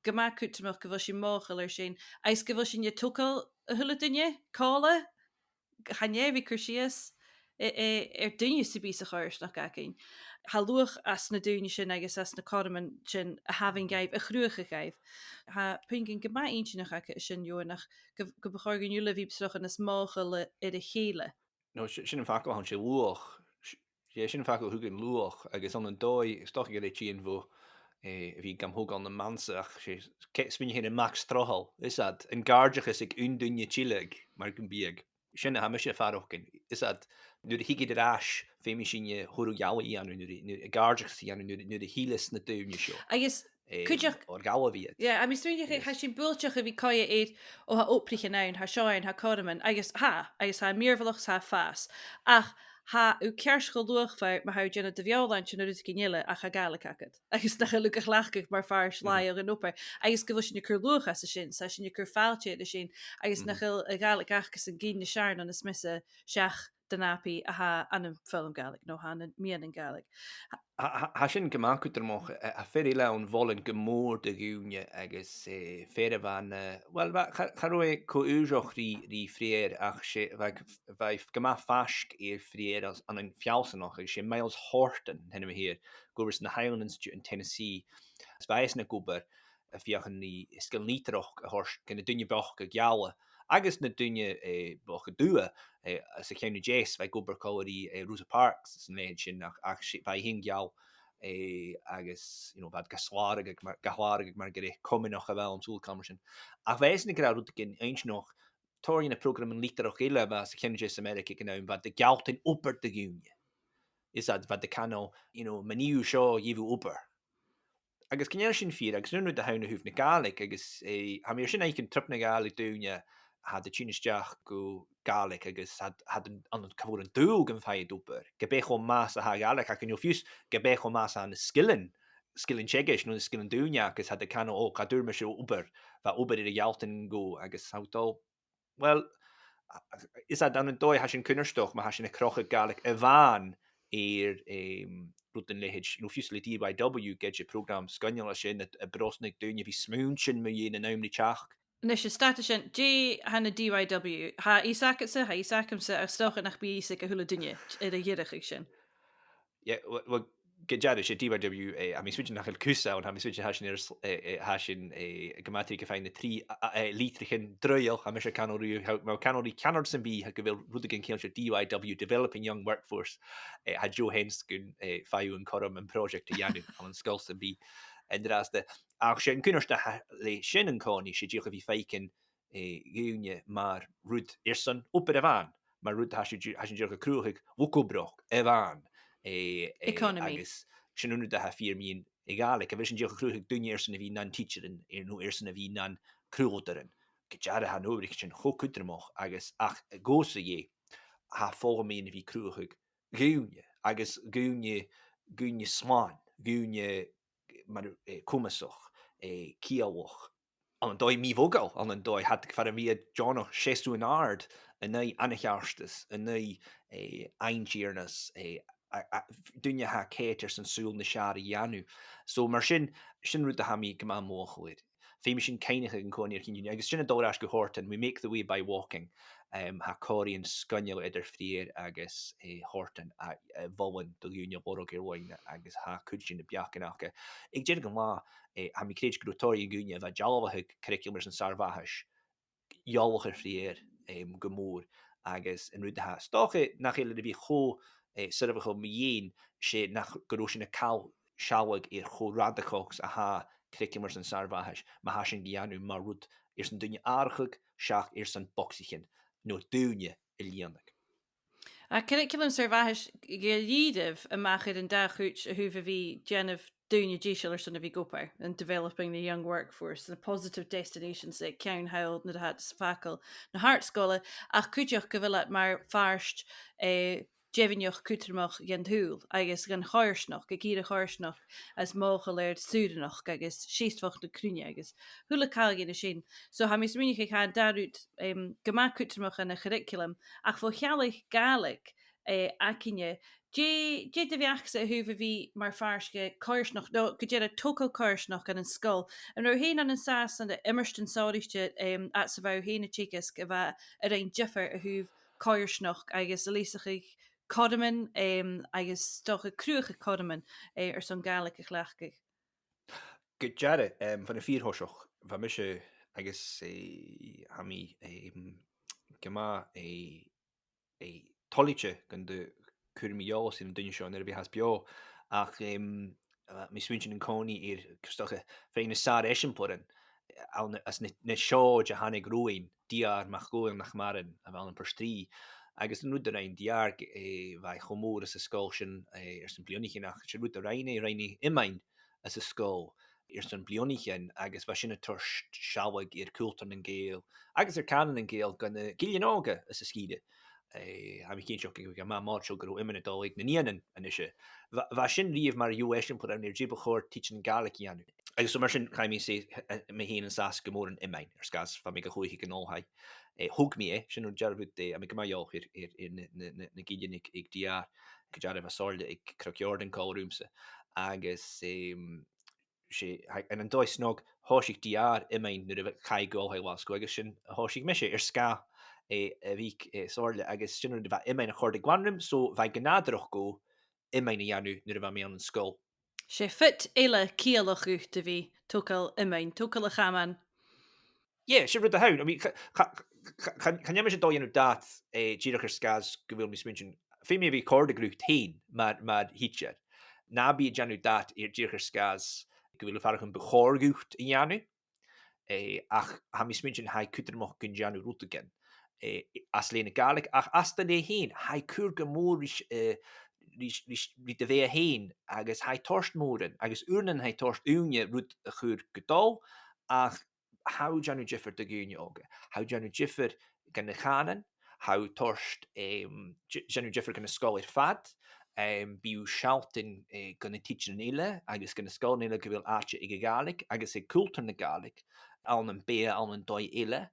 gu math cudromach gu bheil sinn mothachail air sin, agus gu bheil sinn a' togail a h-uile duine còmhla, chan e a bhith a' cur sìos, eh, eh, air duine sam bith sa choimhearsnachd againn. Tha luach anns na daoine sin agus anns na cothroman sin a thabhann dhaibh, a chruthachadh dhaibh. Tha puingean gu math inntinneach agad an sin, Eòghann, ach gu, gum bu chòir dhuinn uile a bhith a' bruidhinn nas mothachail air a chèile. No, si-, sin am facal a th' ann, 's e luach. S-, 's e sin am facal a thugainn, luach, agus ann an dòigh, 's dòcha gur e tighinn bho, eh, a bhith gam thogail nam meansa, ach 's e, ce-, smaoinich air a' Max Trothail, is iad, an gàirdeachas aig aon duine tilleadh, mar gum biodh. Sin a tha mise a' faireachdainn. Is iad, nuair a thig iad air ais, feumaidh sinne a h-uile geall a dhèanamh, nuair a, nuair a, an gàirdeachas a dhèanamh, nuair a, nuair a thilleas na daoine seo. Agus eh, cuideachd, oir gabhaidh iad. Yeah, tha mi a' smaoineachadh, agus tha sinn buailteach a bhith coimhead air, o, tha obraichean ann, tha seo ann, tha cothroman, agus tha, agus tha mìorbhaileachd, tha fàs. Ach tha thu ceart cho luachmhor ma tha thu a' dèanamh do bheòshlaint no rudeigin eile ach tha Gàidhlig agad. Agus nach eil thu ga chleachdadh mar phàirt laghach dhen obair. Agus gu bheil sinn a' cur luach às a sin, 's tha sinn a' cur fàilte air a sin, agus nach eil a' Ghàidhlig acasan gin nas fheàrr no nas miosa seach do na h-abairtean a tha ann am foghlam Gàidhlig, no tha ann am meadhanan Gàidhlig. Tha, tha, tha sin gu math cudromach, eh, tha fear eile ann a mholainn gu mòr do dhaoine agus, eh, fear a bha na, well, bha, cha, cha robh e cho ùidheil ri, ri Friar, ach 's e, bha, bha e gu math faisg air Friar anns, ann am feallsanachd, agus 's e Myles Horton, an t-ainm a th' air, ag obair anns na Highland Institute in Tennessee. Is bha esan ag obair a' feuchainn ri sgilean litearrachd a thoirt gu na daoine bochda geala, agus na daoine, eh, bochda dubha, eh, sa cheann a deas, bha e ag obair còmhla ri, eh, Rosa Parks, 's an leithid sin, ach, ach 's e, bha i fhèin geal, eh, agus, you know, bha iad ga shlàradh mar, ga shlàradh mar gur e comanachd a bh' ann an sùil càil mar sin. Ach bha esan ag ràdh rudeigin inntinneach, tòrr dhe na prògraman litearrachd eile a bha sa cheann a deas Ameireagaidh aig an àm, bha iad a' gealltainn obair do dhaoine. Is iad, bha iad a' cantainn, you know, ma nì thu seo, gheibh thu obair. Agus chan eil sin fìor, agus 's e an aon rud a th' ann a thaobh na Gàidhlig, agus, eh, tha mi air sin fhaicinn tro na Gàidhlig, daoine a tha a' tighinn a-steach gu Gàidhlig agus tha, tha iad an, an, cha mhòr an dùil gum faigh iad obair, ge b' e cho math 's a tha a' Ghàidhlig aca, no fiù 's ge b' e cho math 's a tha na sgilean, sgilean teagaisg no na sgilean dùinte aca, agus tha iad a' cantainn, o, cha d' fhuair mise obair, bha obair air a ghealltainn dhomh, agus tha thu a' dol, well, is e, ann an dòigh tha sin cunnartach, ma tha sinn a' crochadh Gàidhlig a-mhàin air, em, rudan leithid, you know, fiù 's le D Y W, ged a' phrògram sgoinneil a tha sin a, a' brosnachadh daoine a bhith a' smaointinn mu dheidhinn an àm ri teachd. A-nis, a stad an sin, dè tha na D Y W? Tha fios agadsa, tha fios agamsa, ach 's dòcha nach bi fios aig a h-uile duine air a dhìreadh sin. Yeah, well, well, gu dearbh, 's e D Y W, eh, tha mi a' smaointinn nach eil cus ann, tha mi a' smaointinn tha sinn air s-, eh, eh, tha sinn, eh, gu math tric a' faighinn na trì, a, a, eh, litrichean draoidheil, tha mise a' cantainn riutha, tha, ma tha thu a' cantainn riutha sam bith, tha, gu bheil rudeigin ceangailte ri D Y W, Developing Young Workforce, eh, tha Joe Hens gun, eh, faigh thu an cothrom am project a dhèanamh ann an sgoil sam bith an-dràsta. Ach 's e an cunnart a tha leis sin an-còmhnaidh, 's e dìreach a bhith a' faicinn eh, dhaoine mar rud airson obair a-mhàin, mar rud a tha sinn, tha sinn dìreach a' cruthachadh luchd-obrach a-mhàin, eh, eh, economy. Agus sin an rud a tha fìor mhiann a' Ghàidhlig, a bheil sinn dìreach a' cruthachadh daoine airson a bhith nan tidsearan, air, no airson a bhith nan cruthadairean. Gu dearbh tha an obair sin cho cudromach agus ach gu h-àraidh, tha foghlam a' bhith a' cruthachadh dhaoine, agus dhaoine, dhaoine slàn, dhaoine mar, eh, comasach, eh, ciallach, ann an dòigh mì-mhodhail, ann an dòigh, tha iad, far am bi iad deònach seasamh an-àird an aghaidh an-ceartais, an aghaidh, eh, an-tighearnas, eh, a, a, daoine a tha a' coimhead airson saoghal nas fheàrr a dhèanamh. So mar sin, sin rud a tha mi gu math mothachail air. Feumaidh sinn cuimhneachadh an-còmhnaidh air chinn dhaoine, agus sin an dol air ais gu Horton, we make the way by walking. Em, tha còmhraidhean sgoinneil eadar Friar agus, eh, Horton a, a mholainn do dhaoine a lorg air loidhne, agus tha cuid de na beachdan aca. Aig deireadh an latha, eh, tha mi a' creidsinn gun robh tòrr dhaoine a bha a' dealbhachadh curriculum airson sàr-mhathais eòlach air Friar, em, gu mòr, agus an rud a tha, 's dòcha nach eil e air a bhith cho, eh, soirbheachail mu dheidhinn, 's e nach, gun robh sinn a' call sealladh air cho radaigeach 's a tha curraicealam airson sàr-mhathais, ma tha sinn ga dhèanamh mar rud airson daoine atharrachadh seach airson bogsaichean no daoine a lìonadh. Tha curraicealam sàr-mhathais gu dearbh a-mach air an dà chuid a thaobh a bhith a' dèanamh daoine deiseil airson a bhith ag obair, an developing the young workforce, na positive destinations aig ceann thall nuair a tha iad a' fàgail na h-àrd-sgoile, ach cuideachd gu bheil iad mar phàirt, eh, deimhinneach cudromach dhan t-saoghal agus dhan choimhearsnachd, ag iarraidh a' choimhearsnachd a mhothachail air saorach agus seasmhachd na cruinne agus a h-uile càil dhen sin. So tha mi a' smaoineachadh gu bheil an dà rud, em, gu math cudromach ann an curraicealam, ach bho shealladh Gàidhlig, eh, againne, dè, dè do bheachd-sa a thaobh a bhith mar phàirt de choimhearsnachd, no gu dearbh togail coimhearsnachd ann an sgoil? An robh thu fhèin ann an sàs ann an iomairtean sònraichte, em, fhad 's a bha thu fhèin a' teagasg a bha a' roinn diofar a thaobh coimhearsnachd agus a' leasachadh cothroman, em, agus 's dòcha cruthachadh cothroman, eh, airson Gàidhlig a chleachdadh? Gu dearbh, em, bhon a' fhìor thoiseach, bha mise agus, eh, tha mi, em, gu math, eh, eh, toilichte gun do chuir mi eòlas air an duine seo nuair a bha e fhathast beò. Ach, em, eh, mi a' smaointinn an-còmhnaidh air, 's dòcha, feadhainn de na sàr-eisimpleirean, eh, ann às na, na seòid a thàinig romhainn, D R MacDhòmhnaill nach maireann, a bh' ann am Port Rìgh. Agus an rud a rinn D R, eh, bha e cho mòr anns an sgoil sin, eh, airson bliadhnaichean, ach 's e rud a rinn e, rinn e iomain anns an sgoil airson bliadhnaichean, agus bha sin a' toirt sealladh air cultar nan Gàidheal agus air cànan nan Gàidheal gu na gillean òga anns an sgìre. Eh, tha mi cinnteach gu bheil e math mòr seo gun robh iomain a' dol aig na nigheanan a-nise. Bha, bha sin riamh mar dheagh eisimpleir air dè bu chòir tidsearan Gàidhlig a dhèanamh. Agus so mar sin, chaidh mi, 's e, eh, mi fhìn an sàs gu mòr an iomain, air sgàth 's bha mi ga chluich aig an oilthigh. Eh, thog mi e, sin an dearbh rud, eh, tha mi gu math eòlach air, air, air na, na, na, na gillean aig, aig D R, gu dearbh bha Somhairle aig Cnoc Iòrdain còmhla riumsa. Agus, em, 's e, tha, ann an dòigh snog, thòisich D R iomain nuair a chaidh e gu Oilthigh Ghlaschu, agus sin a thòisich mise air sgàth, eh, a' mhic, eh, Somhairle, agus sin an rud a bha iomain a' còrdadh glan rium, so bha e gu nàdarrach dhomh iomain a dhèanamh nuair a bha mi ann an sgoil. 'S e fit eile ciallach dhut a bhith a' togail iomain, togail a' chamain. Yeah, 's e rud a th' ann. I mean, cha, cha, cha, cha, chan eil mise a' dol a dhèanamh dad, eh, dìreach air sgàth 's gu bheil mi a' smaointinn, feumaidh e bhith a' còrdadh riut fhèin mar, mar thidsear. Na bi a' dèanamh dad air, dìreach air sgàth 's gu bheil thu a' faireachdainn bu chòir dhut a dhèanamh. Eh, ach tha mi a' smaointinn, tha e cudromach gun dèan thu rudeigin, eh, às leth na Gàidhlig, ach às do leth fhèin, tha e a' cur gu mòr ris, eh, ris, ris, ri do bheatha fhèin, agus tha e a' toirt mòran, agus uaireannan tha e a' toirt ùine rud a chur gu dol, ach tha thu a' dèanamh diofar do dhaoine òga. Tha thu a' dèanamh diofar dhan a' chànan, tha thu a' toirt, em, di-, dèanamh diofar dhan an sgoil air fad, em, bidh thu a' sealltainn, eh, dha na tidsearan eile agus dha na sgoilearan eile gu bheil àite aig a' Ghàidhlig agus aig cultar na Gàidhlig ann am beatha ann an dòigh eile.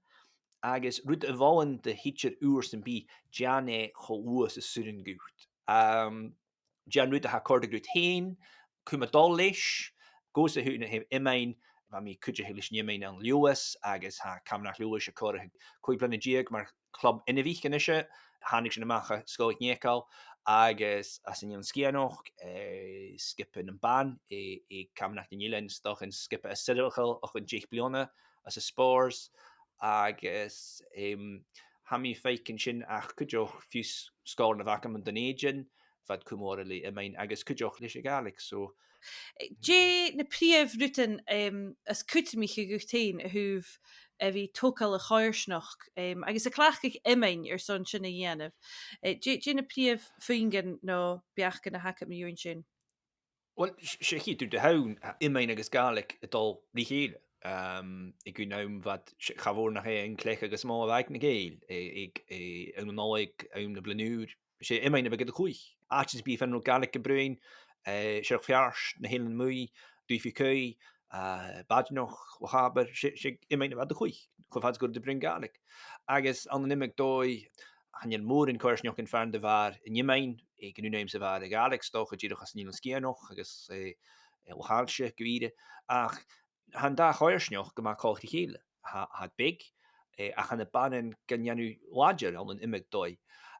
Agus rud a mholann do thidsear ùr sam bith, dèan e cho luath 's as urrainn dhut. Em, dèan rud a tha a' còrdadh riut fhèin, cùm a' dol leis, gus a h-uile h-, iomain, bha mi cuideachd leis an iomain ann an Leòdhas, agus tha Camanachd Leòdhais a' comharrachadh còig bliadhna deug mar chlub inbhich a-nise, thàinig sinn a-mach à Sgoil MhicNeacail, agus às an Eilean Sgitheanach, eh, sgioba nam ban, eh, aig Camanachd nan Eilean, 's dòcha an sgioba as soirbheachail o chionn deich bliadhna anns an spòrs, agus, em, tha mi a' faicinn sin ach cuideachd fiù 's sgoilearan a bh' agam ann an Dùn Èideann, bha iad cho mòr le iomain agus cuideachd leis a' Ghàidhlig, so. Eh, dè na prìomh rudan, em, as cudromaiche dhut fhèin a thaobh a bhith a' togail a' choimhearsnachd, em, agus a' cleachdadh iomain airson sin a dhèanamh? Eh, dè, dè na prìomh phuingean no beachdan a th' agad mu dheidhinn sin? Well, 's, 's e a' chiad rud a th' ann, iomain agus Gàidhlig a' dol ri chèile. Em, aig aon àm bha iad, 's e, cha mhòr nach e an cleachdadh as motha a bh' aig na Gàidheil, eh, aig, eh, àm na Nollaig, àm na Bliadhn' Ùir, 's e iomain a bh' aca a' cluich. Àitean sam bith far an robh Gàidhlig ga bruidhinn, eh, Siorrachd Pheairt, na h-Eileanan Muice, Dùn Mhaoil Chaoidh, eh, Badenoch, Loch Abar, 's e, 's e iomain a bh' aca a' cluich, cho fad 's gun robh iad a' bruidhinn Gàidhlig. Agus ann an iomadh dòigh, chan eil mòran coimhearsnachdan far an do bhàrr an iomain, eh, aig an aon àm 's a bhàrr a' Ghàidhlig, 's dòcha dìreach às an Eilean Sgitheanach agus, eh, eh, Loch Aillse gu ìre. Ach tha an dà choimhearsnachd gu math coltach ri chèile. Tha, tha iad beag, eh, ach tha na bannan gan dèanamh làidir ann an iomadh dòigh.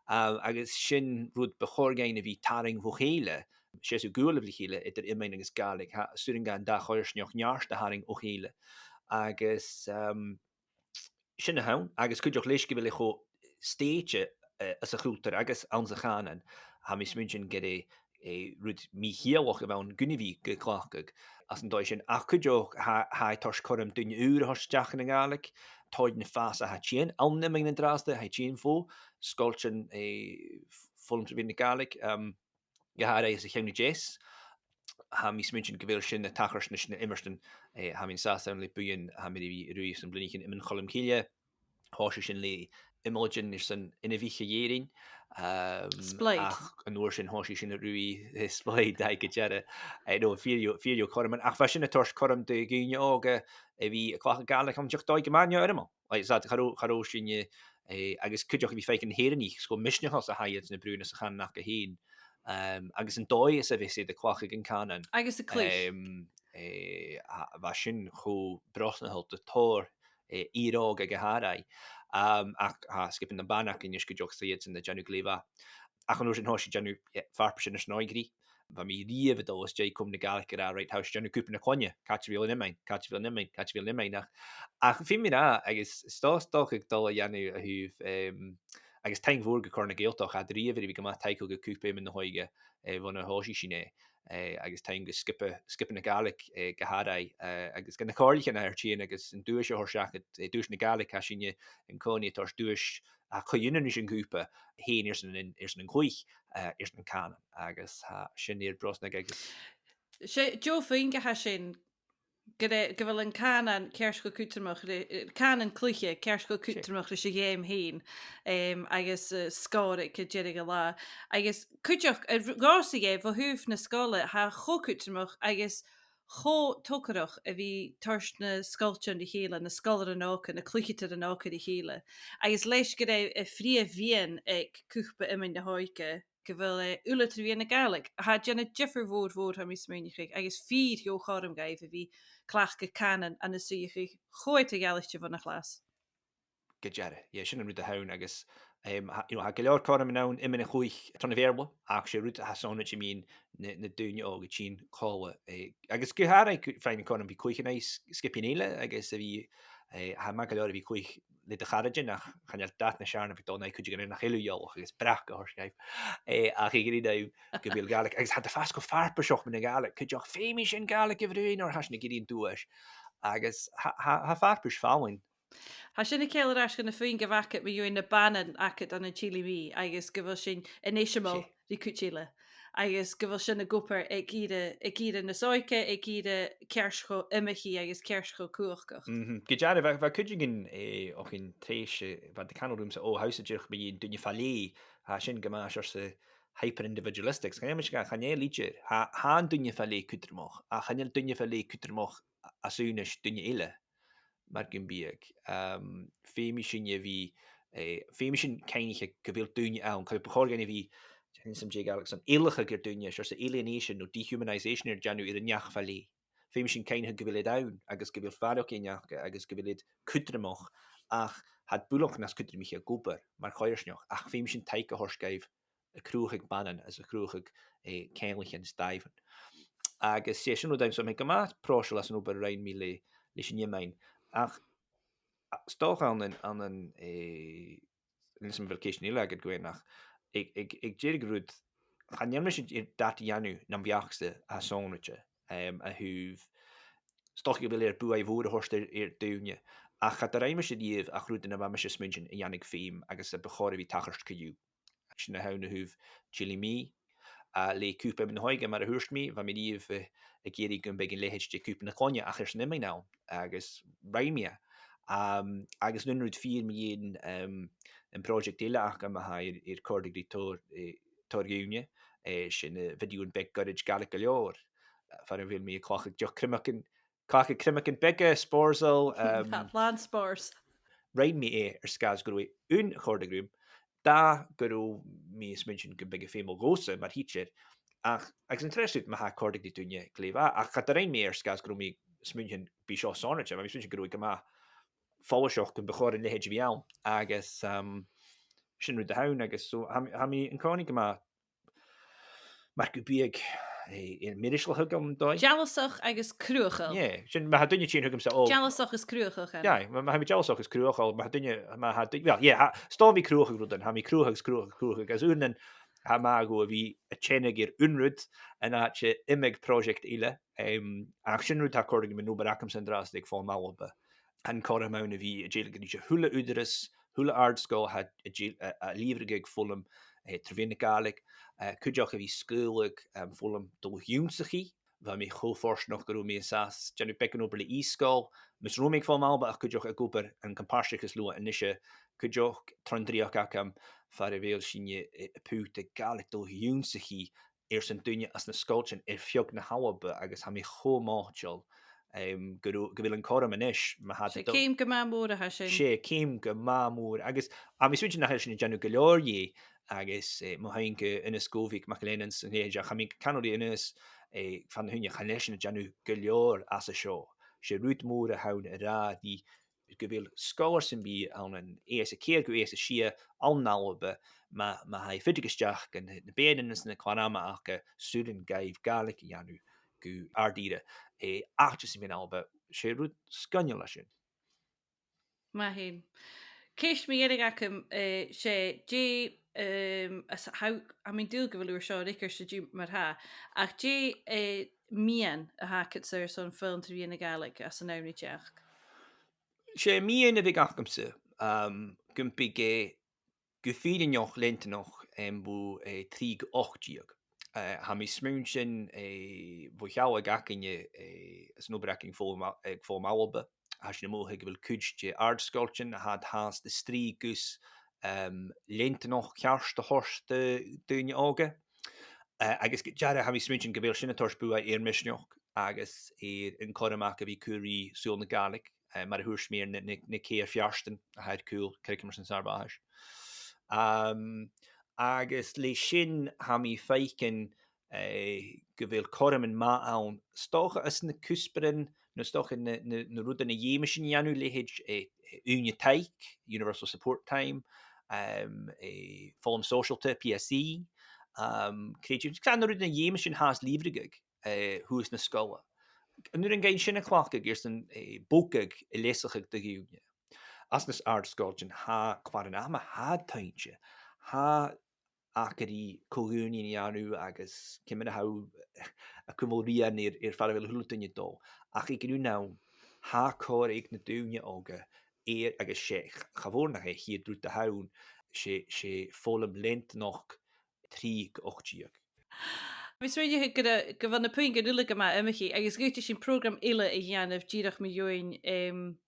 Ah, agus sin rud bu chòir dhuinn a bhith a' tarraing bho chèile, seasamh a' guailneachadh ri chèile eadar iomain agus Gàidhlig, tha, 's urrainn dhan dà choimhearsnachd neart a tharraing bho chèile. Agus, ehm, sin a th' ann, agus cuideachd leis gu bheil e cho stèidhichte, eh, anns a' chultar agus anns a' chànan, tha mi a' smaointinn gur e eh, rud mì-chiallach a bh' ann gun a bhith ga cleachdadh anns an dòigh sin. Ach cuideachd, tha, tha e a' toirt cothrom do dhaoine ùra a thoirt a-steach dhan Ghàidhlig, toirt am fàs a tha a' tighinn ann an iomain an-dràsta, a tha a' tighinn bho sgoiltean, eh, f-, foghlam tro mheadhan na Gàidhlig, um, gu h-àraidh anns a' cheann a deas. Tha mi a' smaointinn gu bheil sin a' tachairt leis na h-iomairtean, eh, tha mi an sàs ann le buidheann, tha mi air a bhith a' ruith airson bliadhnaichean, Iomain Chaluim Chille, thòisich sinn le iomallaidean airson inbhich a dh'Èirinn, um, Splaoid. Ach an uair sin thòisich sinn a' ruith, eh, Splaoid, aye, gu dearbh. Eh, no, fìor dheagh, fìor dheagh chothroman. Ach bha sin a' toirt cothrom do dhaoine òga a bhith a' cleachdadh Gàidhlig ann an dòigh gu math neo-fhoirmeil. Like, 's e, cha robh, cha robh sinne, eh, agus cuideachd a bhith a' faicinn na h-Èireannaich, 's cho misneachail 's a tha iad na bruidhinn anns a' chànan aca fhèin. Um, agus an dòigh sa bheil iad a' cleachdadh an cànan. Agus a' cluich. Um, eh, a, bha sin cho brosnachail do tòrr, eh, fhìor òg aig a h-àraidh. Um, ach, tha sgioba nam bana againn a-nis cuideachd 's iadsan a' dèanamh glè mhath. Ach an uair sin thòisich sinn a' dèanamh, eh, farpaisean airson òigridh. Bha mi riamh a' dol às dèidh Comunn na Gàidhlig ag ràdh, right, tha sinn a' dèanamh cupa na cloinne, càit a bheil an iomain, càit a bheil an iomain, càit a bheil an iomain, ach, ach feumaidh mi ràdh, agus 's dòcha, 's dòcha gu bheil dol a dhèanamh a thaobh, em, agus taing mhòr gu Comhairle na Gàidhealtachd, tha iad riamh air a bhith gu math taiceil gu Cupa Iomain na h-Òige, eh, bhon a thòisich sinn e, eh, agus taing gu sgioba, sgioba na Gàidhlig, eh, gu h-àraidh, eh, agus gu na comhairlichean a tha air tighinn agus an duais a thoirt seachad, eh, Duais na Gàidhlig, tha sinne an-còmhnaidh a' toirt duais a' co-ionann ris an cupa fhèin airson an, airson an cluich, eh, airson an cànan, agus tha sin air brosnachadh agus 'S e deagh phuing a tha sin, gu, gu bheil an cànan ceart cho cudromach ri, eh, cànan cluiche ceart cho cudromach ris a' gheama fhèin, em, agus, eh, sgòradh aig deireadh an latha. Agus cuideachd, a' r-, dhòrsa dheth, bho thaobh na sgoile, tha e cho cudromach agus cho togarrach a bhith toirt na sgoiltean ri chèile, na sgoilearan òga, na cluicheadairean òga ri chèile. Agus leis gur e a' phrìomh mheadhan aig Cupa Iomain na h-Òige gu bheil e uile tro mheadhan na Gàidhlig, tha e a' dèanamh diofar mhòr, mhòr, tha mi a' smaoineachadh, agus fìor dheagh chothrom dhaibh a bhith a' cleachdadh cànan ann an suidheachadh cho eadar-dhealaichte bhon a' chlas. Gu dearbh. Yeah, sin an rud a th' ann agus, em, tha, you know, tha gu leòr cothroman ann iomain a chluich tron a' Bheurla, ach 's e rud a tha sònraichte mu na, na daoine òga a' tighinn còmhla, eh, agus gu h-àraidh gu, faighinn cothrom a bhith a' cluich ann an s-, sgiobaidhean eile agus a bhith, eh, tha e math gu leòr a bhith a' cluich le do charaidean, ach chan eil dad nas fheàrr na bhith a' dol an aghaidh cuideigin a tha nach eil thu eòlach agus breac a thoirt dhaibh. Eh, ach a' ghrìonadh gu bheil Gàidhlig, agus tha iad a' fàs cho farpaiseach mun a' Ghàidhlig, cuideachd, feumaidh sinn Gàidhlig a bhruidhinn oir tha sinn a' gearan duais. Agus tha, tha, tha farpais fallain. Tha sin a' ceangal air ais gu na phuingean a bh' agad mu dheidhinn na bannan agad ann an Chile Mì, agus gu bheil sinn an eisimeil ri cuid eile. Agus gu bheil sin ag obair aig ìre, aig ìre nas òige, aig ìre ceart cho iomchaidh agus ceart cho cumhachdach. Mhm. Gu dearbh, bha, bha cuideigin, eh, o chionn treis, eh, bha iad a' cantainn rium-sa, o, tha thusa dìreach mu dheidhinn daoine fa leth, tha sin gu math seòrsa hyper-individualistics. Chan eil mise ga, chan eil idir. Tha, tha an duine fa leth cudromach, ach chan eil duine fa leth cudromach a, às aonais duine eile, mar gum biodh. Um, feumaidh sinne a bhith, eh, feumaidh sinn cuimhneachadh gu bheil daoine ann, gu, bu chòir dhuinn a bhith, chan eil fhios agam dè a' Ghàidhlig airson, ealachadh air daoine, seòrsa alienation no dehumanization air dèanamh air an neach fa leth. Feumaidh sinn cuimhneachadh gu bheil iad ann, agus gu bheil faireachdainn aca, agus gu bheil iad cudromach, ach tha iad buileach nas cudromaiche ag obair mar choimhearsnachd, ach feumaidh sinn taic a thoirt dhaibh a' cruthachadh bannan is a' cruthachadh, eh, ceanglaichean is dàimhean. Agus 's e sin rud a tha mi, so tha mi gu math pròiseil às an obair a rinn mi le, leis an iomain. Ach, a, 's dòcha ann an, ann an, eh, chan eil fhios agam a bheil ceistean eile agad, Gwen, ach aig, aig, aig deireadh an rud, chan eil mise air dad a dhèanamh nam bheachd-sa a tha sònraichte, em, a thaobh, 's dòcha gu bheil e air buaidh mhòr a thoirt air, air daoine, ach cha do rinn mise riamh ach rudan a bha mise a' smaointinn a dhèanadh feum agus a bu chòir a bhith a' tachairt co-dhiù. Sin a th' ann a thaobh Chile Mì, a, le Cupa Iomain na h-Òige, mar a thuirt mi, bha mi riamh, eh, ag iarraidh gum biodh an leithid de Chupa na Cloinne ach airson iomain ann, agus rinn mi e. Um, agus an aon rud fìor mu dheidhinn, um, am project eile agam a tha air, air còrdadh ri tòrr, eh, tòrr dhaoine, eh, sin, eh, bhideothan beag goirid Gàidhlig gu leòr, eh, far a bheil mi a' cleachdadh deoch criomagan, cleachdadh criomagan beaga, spòrsail, um, tha e làn spòrs. Rinn mi e air sgàth 's gun robh e, aon, a chòrdadh rium, dà, gun robh mi a' smaointinn gum biodh e feumail dhòmhsa mar thidsear, ach, agus an treas rud, ma tha e a' còrdadh ri daoine, glè mhath, ach cha do rinn mi e air sgàth 's gun robh mi a' smaointinn gum biodh seo sònraichte, bha mi a' smaointinn gun robh e gu math follaiseach gum bu chòir an leithid a bhith ann, agus, um, sin rud a th' ann, agus so, tha mi, tha mi an-còmhnaidh gu math, mar gum biodh, eh, eh, mìorbhail a th' agam an dòigh. Dealasach agus cruthachail. Yeah, sin, ma tha duine a' tighinn thugamsa, o. Dealasach is cruthachail, em. Yeah, ma, ma tha mi dealasach is cruthachail, ma tha duine, ma tha duine, well, yeah, tha, 's dòcha gum bi mi a' cruthachadh rudan, tha mi a' cruthachadh is cruthachadh, cruthachadh, agus uaireannan, tha mi a' dol a bhith a' teannadh air aon rud an àite iomadh pròiseact eile. Em, ach sin rud a tha a' còrdadh rium an obair agamsa an-dràsta aig Foghlam Alba. Tha an cothrom ann a bhith a' dèiligeadh ris a h-uile ùghdarras, a h-uile àrd-sgoil a tha a' dèil-, a, a' lìbhrigeadh foghlam, eh, tro mheadhan na Gàidhlig, eh, cuideachd a bhith a' sgaoileadh, em, foghlam dlùth-ionnsachaidh. Bha mi cho fortanach gun robh mi an sàs dèanamh beagan obair le Ìosgoil, mus robh mi aig Foghlam Alba ach cuideachd ag obair ann am pàirteachas leotha a-nise, cuideachd tron dreuchd agam far a bheil sinne, eh, a' putadh Gàidhlig dlùth-ionnsachaidh airson daoine às na sgoiltean air feadh na h-Alba agus tha mi cho moiteil, em, gu ro-, gu bheil an cothrom a-nis, ma tha 'S e do- ceum gu math mòr a tha sin. 'S e ceum gu math mòr, agus tha mi a' smaointinn nach eil sinn a' dèanamh gu leòr dheth, agus, eh, mo thaing gu Aonghas Gobhig MacIllEathain san leithid, ach tha mi a' cantainn ri Aonghas, eh, fad na h-ùine, chan eil sinn a' dèanamh gu leòr às a seo. 'S e rud mòr a th' ann a ràdh ri gu bheil sgoilear sam bith ann an A S a ceithir gu A S a sia ann an Alba, ma, ma tha e a' faighinn a-steach gu na, na beathaichean is na clann-ama aca, 's urrainn dhaibh Gàidhlig a dhèanamh gu àrd ìre, eh, àite sam bith ann an Alba, 's e rud sgoinneil a tha sin. Math fhèin. Ceist mu dheireadh agam, eh, 's e, dè, em, às, tha, tha mi an dùil gu bheil thu air seo a fhreagairt an-diugh mar-thà, ach dè, eh, miann a th' agad-sa airson foghlam tro mheadhan na Gàidhlig anns an àm ri teachd? 'S e miann a bhiodh agamsa, um, gum biodh e gu fìrinneach leantanach, em, bho, eh, trì gu ochd deug. Eh, tha mi a' smaointinn, eh, bho shealladh againne, eh, anns an obair againn aig Foghlam A-, aig Foghlam Alba, tha sinn a' mothachadh gu bheil cuid de àrd-sgoiltean a tha, tha a' strì gus, em, leantanachd cheart a thoirt do dhaoine òga. Eh, agus gu dearbh, tha mi a' smaointinn gu bheil sin a' toirt buaidh air misneachd agus air an cothrom aca a bhith a' cur ri saoghal na Gàidhlig, eh, mar a thuirt mi air na, na, na ceithir feartan a tha air cùl Curraiceam airson Sàr-mhathais. Um, agus leis sin, tha mi a' faicinn, eh, gu bheil cothroman math ann, 's dòcha anns na cuspairean, no 's dòcha na, na, na rudan a dh'fheumas sinn a dhèanamh, leithid, eh, ùine taic, Universal Support Time, um, eh, foghlam sòisealta, P S E, um, creative, 's na rudan a dh'fheumas sinn fhathast lìbhrigeadh, eh, shuas na sgoile. An urrainn dhuinn sin a chleachdadh airson, eh, bogadh a leasachadh do dhaoine? Anns na s-, àrd-sgoiltean, tha clàran-ama, tha iad toinnte, tha aca ri co-dhùnaidhean a dhèanamh agus ciamar a tha, a' cumail rian air, air far a bheil a h-uile duine a' dol. Ach aig an aon àm, tha còir aig na daoine òga air, agus 's e, ch-, cha mhòr nach e a' chiad rud a th' ann, 's e, 's e foghlam leantanach trì gu ochd deug. Bha mi a' smaoineachadh gu, gu bheil na puingean uile gu math iomchaidh, agus dh'fhaodadh sinn prògram eile a dhèanamh dìreach mu dheidhinn, em,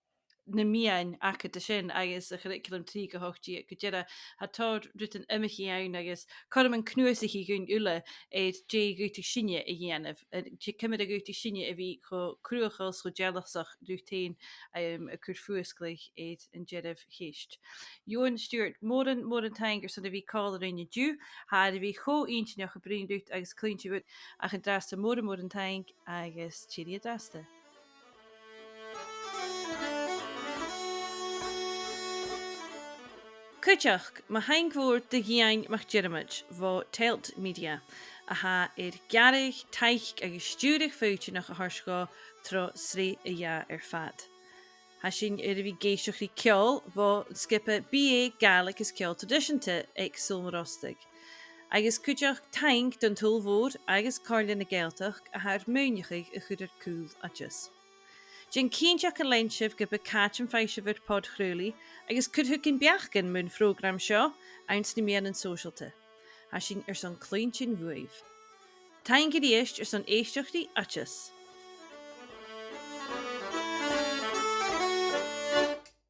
na miann agad an sin agus a' churraicealam trì gu ochd deug gu dearbh. Tha tòrr rudan iomchaidh ann agus cothroman cnuasachaidh dhuinn uile air dè dh'fhaodadh sinne a dhèanamh, eh, dè, ciamar a dh'fhaodadh sinne a bhith cho cruthachail 's cho dealasach riut fhèin, em, a' cur fuasglaidh air an dearbh cheist. Eòghann Stiùbhart, mòran, mòran taing airson a bhith còmhla rinn an-diugh. Tha e air a bhith cho inntinneach a' bruidhinn riut agus cluinntinn bhuat, ach an-dràsta mòran, mòran taing agus tìoraidh an-dràsta. Cuideachd, mo thaing mhòr do dh'Iain MacDhiarmaid bho Telt Media, a tha air gearradh, taic agus stiùireadh faoidineach a thoirt dhomh tro shreath a dhà air fad. Tha sinn air a bhith ag èisteachd ri ceòl bhon sgioba B A Gàidhlig is Ceòl Traidiseanta aig Sabhal Mòr Ostaig. Agus cuideachd taing don t-Sabhal Mhòr agus Comhairle na Gàidhealtachd a tha air maoineachadh a chur air cùl Oideas. Dèan cinnteach gun lean sibh ge b' e càit am faigh sibh ur pod-chraolaidh agus cuiribh beachdan mun phrògram seo anns na meadhanan sòisealta. Tha sinn airson cluinntinn bhuaibh. Taing a-rithist airson èisteachd ri Oideas.